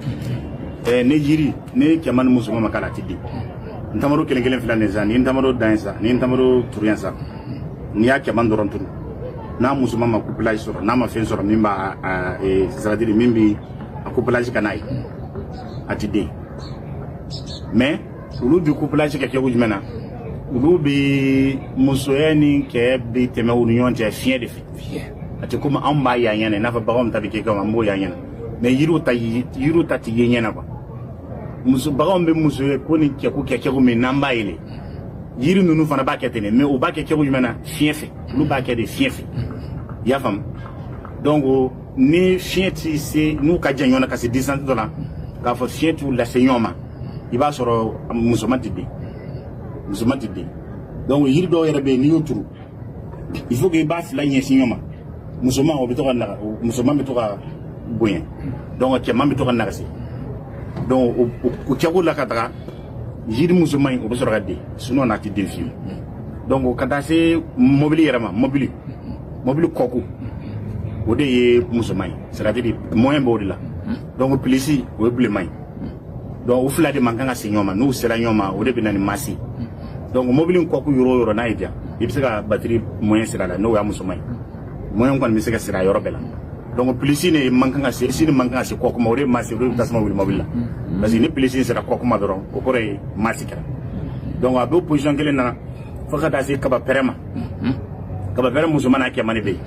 ne yiri ne cɛman ni musoman ma k'a la, a tɛ den. Ntamaro kelen kelen filɛ nin ye sisan, ni ntamaro dan ye sisan, ni ntamaro turu yan sisan, n'i y'a cɛman dɔrɔn turu, n'a musoman ma couplage sɔrɔ, n'a ma fɛn sɔrɔ min b'a, c'est à dire min bɛ a couplage ka n'a ye, a tɛ den. Mais olu bɛ couplage kɛ kɛcogo jumɛn na? Olu bɛ musoya ni cɛ bɛ tɛmɛ u ni ɲɔgɔn cɛ fiɲɛ de fɛ. A tɛ komi anw b'a y'an ɲɛna, i n'a fɔ baganw ta bɛ kɛ komi an b'o y'an ɲɛna, mais yiriw ta, yiriw ta tɛ ye ɲɛna quoi. Muso, baganw bɛ musoya ko ni cɛko kɛ cogo min n'an b'a yɛlɛ, yiri ninnu fana b'a kɛ ten de, mais u b'a kɛ cogo jumɛn na? Fiɲɛ fɛ. Olu b'a kɛ de fiɲɛ fɛ, i y'a faamu? Donc ni fiɲɛ ti se n'u ka jan ɲɔgɔn na ka se distance dɔ la, k'a fɔ fiɲɛ t'u lase ɲɔgɔn ma, i b'a sɔrɔ musoman tɛ den, musoman tɛ den. Donc yiri dɔw yɛrɛ bɛ yen, n'i y'o turu, il faut que i b'a fila ɲɛsin ɲɔgɔn ma. Musoman o bɛ to ka naga, musoman bɛ to ka bonya, donc cɛman bɛ to ka nagasi. Donc o kɛko la ka taga yiri musoman in, o bɛ sɔrɔ ka den, sinon n'a tɛ den fiyewu. Donc ka taa se mobili yɛrɛ ma, mobili kɔku, o de ye musoman ye, c'est à dire moyen b'o de la. Donc plus o ye bilenman ye. Donc o fila de man kan ka se ɲɔgɔn ma. N'u sera ɲɔgɔn ma, o de bɛ na ni masse. Donc mobili in kɔku yɔrɔ o yɔrɔ n'a y'i diya, i bɛ se ka batterie moyen siri a la, n'o y'a musoman ye. Moyen kɔni bɛ se ka siri a yɔrɔ bɛɛ la. Donc plus ne man kan ka se, plus ne man kan ka se kɔku ma, o de ye masse, o de bɛ tasuma wuli mobili la, parce que ni plus sera kɔku ma dɔrɔn, o kɔrɔ ye masse kɛra. Donc a b'o position kelen na fo ka taa se kaba pɛrɛn ma. Kaba pɛrɛn musoman n'a cɛman de bɛ yen,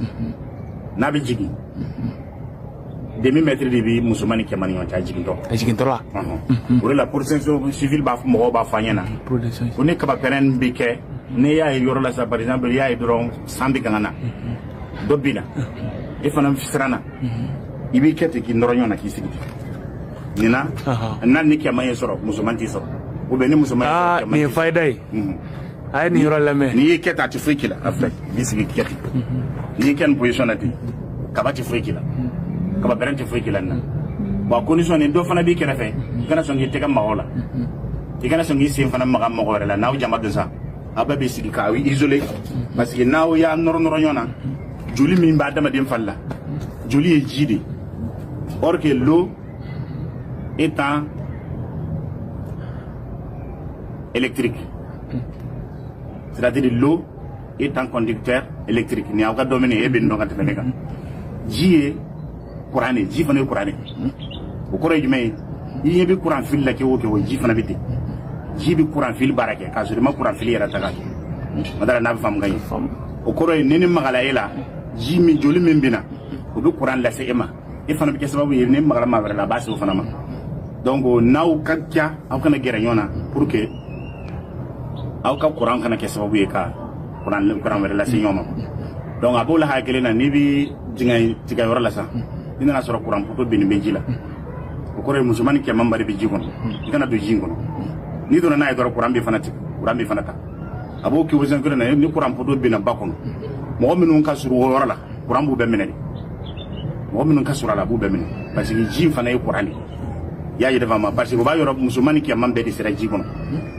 n'a bɛ jigin, demi mètre de bɛ musoman ni cɛman ni ɲɔgɔn cɛ a jigintɔ. A jigintɔ la. O de la protection civile b'a fɔ, mɔgɔw b'a fɔ an ɲɛna ko ni kaba pɛrɛn bɛ kɛ, n'i y'a ye yɔrɔ la sisan, par exemple i y'a ye dɔrɔn san bɛ kan ka na, dɔ binna, e fana siranna, i b'i kɛ ten k'i nɔrɔ ɲɔgɔn na k'i sigi ten. Nin na, n'a ni cɛman ye sɔrɔ, musoman t'i sɔrɔ, ou bien ni musoman ye sɔrɔ, cɛman nin ye t'i sɔrɔ. Fayida ye, a ye nin yɔrɔ lamɛn. N'i y'i kɛ ten, a tɛ foyi k'i la. A filɛ, i b'i sigi k'i kɛ ten, n'i y'i kɛ nin position na ten, kaba tɛ foyi k'i la, kaba bɛrɛ tɛ foyi k'i la nin na. Bon, a condition ni dɔ fana b'i kɛrɛfɛ, i kana sɔn k'i tɛgɛ maga o la, i kana sɔn k'i sen fana maga mɔgɔ wɛrɛ la. N'aw jama don sa, aw bɛɛ bɛ sigi k'aw isoler, parce que n'aw y'a nɔrɔ nɔrɔ ɲɔgɔn na, joli min b'adamaden fari la, joli ye ji de ye, or que l'eau étant électrique, c'est-à-dire l'eau est un conducteur électrique. Ni aw ka domaine e bɛ nin dɔn ka tɛmɛ ne kan. Ji ye courant de ye, ji fana ye courant de ye. O kɔrɔ ye jumɛn ye? I ɲɛ bɛ courant fil la kɛ o kɛ, o ji fana bɛ ten, ji bɛ courant fil baara kɛ k'a sɔrɔ i ma courant fil yɛrɛ ta k'a kɛ. Madara n'a bɛ faamu ka ɲɛ. O kɔrɔ ye ni ne magala e la, ji min, joli min bɛ na, o bɛ courant lase e ma, e fana bɛ kɛ sababu ye ni magala maa wɛrɛ la, a b'a se o fana ma. Donc n'aw ka ca, aw kana gɛrɛ ɲɔgɔn na pour que aw ka courant kana kɛ sababu ye ka courant wɛrɛ lase ɲɔgɔn ma. Donc a b'o lahaya kelen na, n'i bɛ dingɛ tigɛ yɔrɔ la sisan, i nana sɔrɔ courant poteau binnen bɛ ji la, o kɔrɔ ye musoman ni cɛman ba de bɛ ji kɔnɔ, i kana don ji in kɔnɔ. N'i donna n'a ye dɔrɔn, courant bɛ fana tigɛ, courant bɛ fana ta. A b'o kɛ kelen na, ni courant poteau binna ba kɔnɔ, mɔgɔ minnu ka surun o yɔrɔ la, courant b'u bɛɛ minɛ de. Mɔgɔ minnu ka surun a la, a b'u bɛɛ minɛ, parce que ji in fana ye courant de ye. I y'a yɛrɛ faamu? Parce que o b'a yɔrɔ musoman ni cɛman bɛɛ de sera ji kɔnɔ.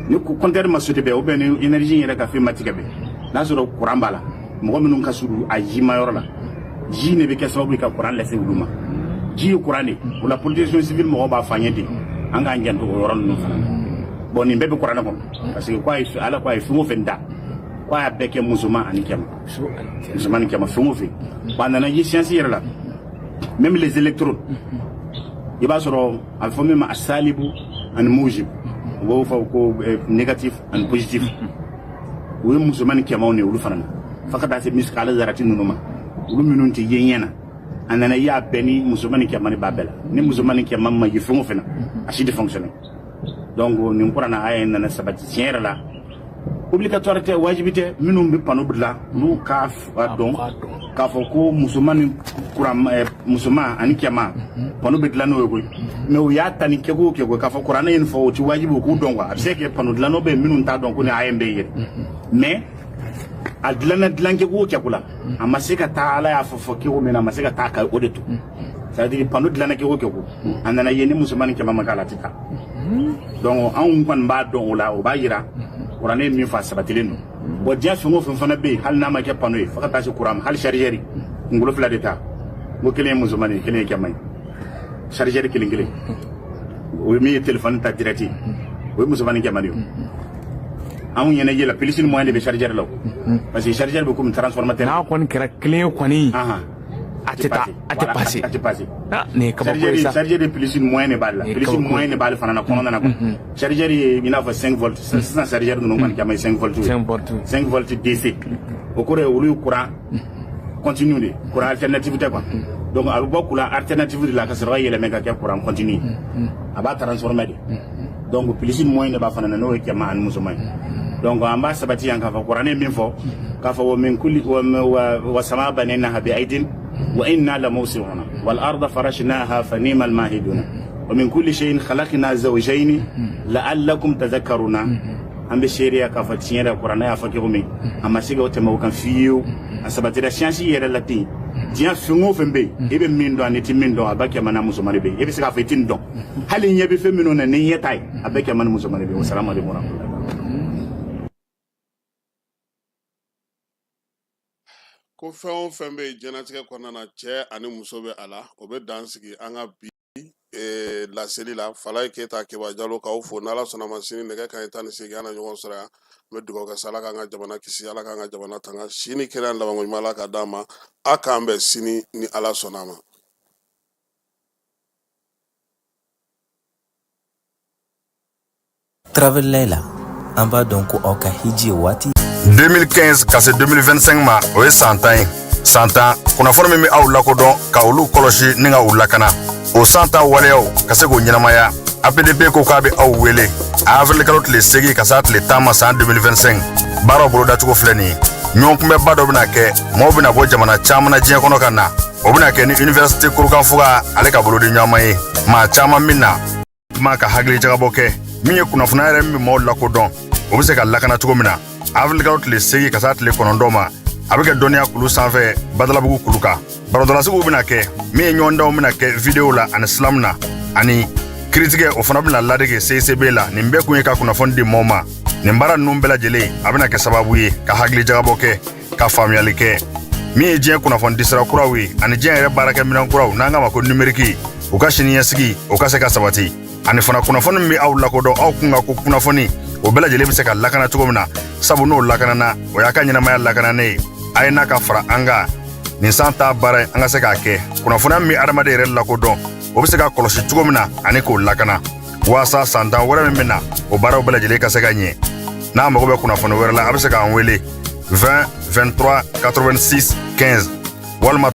Ni compteur ma sauter bɛɛ, ou bien ni énergie yɛrɛ ka fɛn ma tigɛ bɛɛ, n'a sɔrɔ courant b'a la, mɔgɔ minnu ka surun a jima yɔrɔ la, ji ne bɛ kɛ sababu ye ka courant lase olu ma. Ji ye courant de ye. O la protection civile mɔgɔw b'a fɔ an ye ten, an k'an janto o yɔrɔ ninnu fana na. Bon, nin bɛɛ bɛ kuranɛ kɔnɔ, parce que ko a ye, Ala ko a ye fɛn o fɛn da, ko a y'a bɛɛ kɛ musoman ani cɛman, musoman ni cɛman, fɛn o fɛn. Bon, a nana ye science yɛrɛ la, même les électrons, i b'a sɔrɔ a bɛ fɔ min ma a salibu ani mujib, u b'o fɔ ko négatif ani positif, o ye musoman ni cɛmanw de ye olu fana na. Fo ka taa se misikala zarati ninnu ma, olu minnu tɛ ye ɲɛ na, a nana ye a bɛɛ ni musoman ni cɛman b'a bɛɛ la. Ni musoman ni cɛman ma ye fɛn o fɛn na, a si tɛ fonctionner. Donc nin kuranna aya in nana sabati tiɲɛ yɛrɛ la. Obligatoire tɛ, wajibi tɛ. Minnu bɛ panneau dilan, olu k'a dɔn k'a fɔ ko musoman ni kuran, musoman ani cɛman, panneau bɛ dilan n'o ye koyi. Mais u y'a ta ni kɛko o kɛko k'a fɔ kuranɛ ye nin fɔ, o tɛ wajibi u k'u dɔn quoi. A bɛ se ka kɛ panneau dilannaw bɛ yen minnu t'a dɔn ko nin aya in bɛ yen yɛrɛ. Mais a dilanna dilan kɛko o kɛko la, a ma se ka taa Ala y'a fɔ kɛko min na, a ma se ka taa ka o de to. C'est à dire panneau dilanna kɛko o kɛko, a nana ye ni musoman ni cɛman ma k'a la, a tɛ taa. Donc anw kɔni b'a dɔn o la, o b'a yira kuranɛ ye min fɔ, a sabatilen don. Bon, diɲɛ fɛn o fɛn fana bɛ yen, hali n'a ma kɛ panneau ye, fo ka taa se kuran ma, hali chargeur, kunkolo fila de ta n ko kelen ye musoman ye, kelen ye cɛman ye. Chargeur kelen kelen, o ye min ye téléphone ta direct, o ye musoman ni cɛman de ye. Anw ɲɛna ye la, plus ni moins de bɛ chargeur la o, parce que chargeur bɛ komi transformateur. N'a kɔni kɛra kelen ye kɔni, a tɛ taa, a tɛ passer. A tɛ passer. Ah, nin ye kabako ye sa. Chargeur de plus ni moins de b'ale la, plus ni moins de b'ale fana na kɔnɔna na quoi. Chargeur ye i n'a fɔ 5 volts. Sisan chargeur ninnu kɔni caman ye 5 volts ye. 5 volts. 5 volts DC, o kɔrɔ ye olu ye courant continu de, courant alternative tɛ quoi. Donc a bɛ bɔ courant alternative de la ka sɔrɔ ka yɛlɛmɛ ka kɛ courant continu ye, a b'a transformer de. Donc plus ni moins de b'a fana na, n'o ye cɛman ani musoman ye. Donc an b'a sabati yan k'a fɔ kuranɛ ye min fɔ, k'a fɔ wa min kulli wa sama banaynaha bi aidin wa inna la musi'una wal arda farashnaha fa ni'mal mahiduna wa min kulli shay'in khalaqna zawjayn la'allakum tadhakkaruna. An bɛ seereya k'a fɔ tiɲɛ yɛrɛ, kuranɛ y'a fɔ cogo min, a ma se ka o tɛmɛ o kan fiyewu. A sabatira siyansi yɛrɛ la ten. Diɲɛ fɛn o fɛn bɛ yen, i bɛ min dɔn ani i tɛ min dɔn, a bɛɛ cɛman n'a musoman de bɛ yen. I bɛ se k'a fɔ i tɛ nin dɔn, hali ɲɛ bɛ fɛn minnu na ni ɲɛ t'a ye, a bɛɛ cɛman ni musoman de bɛ yen. Wasalamu aleykum warahmatullahi. Ko fɛn o fɛn bɛ yen diɲɛlatigɛ kɔnɔna na, cɛ ani muso bɛ a la, o bɛ dan sigi an ka bi laseli la. Falaye Keyita Keba Jalo k'aw fo. N'Ala sɔnna ma, sini nɛgɛ kanɲɛ 18, an na ɲɔgɔn sɔrɔ yan. N bɛ dugawu kɛ sa, Ala k'an ka jamana kisi, Ala k'an ka jamana tanga, si ni kɛnɛya labanko ɲuman Ala ka d'an ma. A k'an bɛn sini ni Ala sɔnna a ma. Travel Layla, an b'a dɔn ko aw ka hiji ye waati 2015 ka se 2025 ma, o ye san 10 ye. San 10 kunnafoni min bɛ aw lakodɔn, ka olu kɔlɔsi ni ka u lakana, o san 10 waleyaw ka se k'o ɲɛnamaya, APDP ko k'a bɛ aw wele avril kalo tile 8 ka s'a tile 10 ma san 2025. Baaraw bolodacogo filɛ nin ye: ɲɔgɔnkunbɛnba dɔ bɛna kɛ, maaw bɛna bɔ jamana caman na diɲɛ kɔnɔ ka na. O bɛna kɛ ni université Kurukanfuga ale ka bolodi ɲɔgɔnma ye. Maa caman min na kuma ka hakili jagabɔ kɛ min ye kunnafoniya yɛrɛ min bɛ maaw lakodɔn, o bɛ se ka lakana cogo min na. Avril kalo tile 8 ka s'a tile 9 ma, a bɛ kɛ dɔnniya kulu sanfɛ, Badalabugu kulu kan. Barodalasigiw bɛna kɛ min ye, ɲɔgɔndanw bɛna kɛ video la ani slam na, ani kiritigɛ o fana bɛna ladege CICB la. Nin bɛɛ kun ye ka kunnafoni di maaw ma. Nin baara ninnu bɛɛ lajɛlen a bɛna kɛ sababu ye ka hakili jagabɔ kɛ, ka faamuyali kɛ min ye diɲɛ kunnafonidisira kuraw ye ani diɲɛ yɛrɛ baarakɛminɛn kuraw n'an k'a ma ko numeriki, u ka siniɲɛsigi o ka se ka sabati, ani fana kunnafoni min bɛ aw lakodɔn, aw kun ka ko kunnafoni, o bɛɛ lajɛlen bɛ se ka lakana cogo min na. Sabu n'o lakanana, o y'a ka ɲɛnamaya lakananen ye. A ye n'a ka fara an kan nin san 10 baara in, an ka se k'a kɛ kunnafoniya min bɛ adamaden yɛrɛ lakodɔn, o bɛ se ka kɔlɔsi cogo min na ani k'o lakana, waasa san 10 wɛrɛ min bɛ na, o baaraw bɛɛ lajɛlen ka se ka ɲɛ. N'a mago bɛ kunnafoni wɛrɛ la, a bɛ se k'an wele 20 23 86 15 walima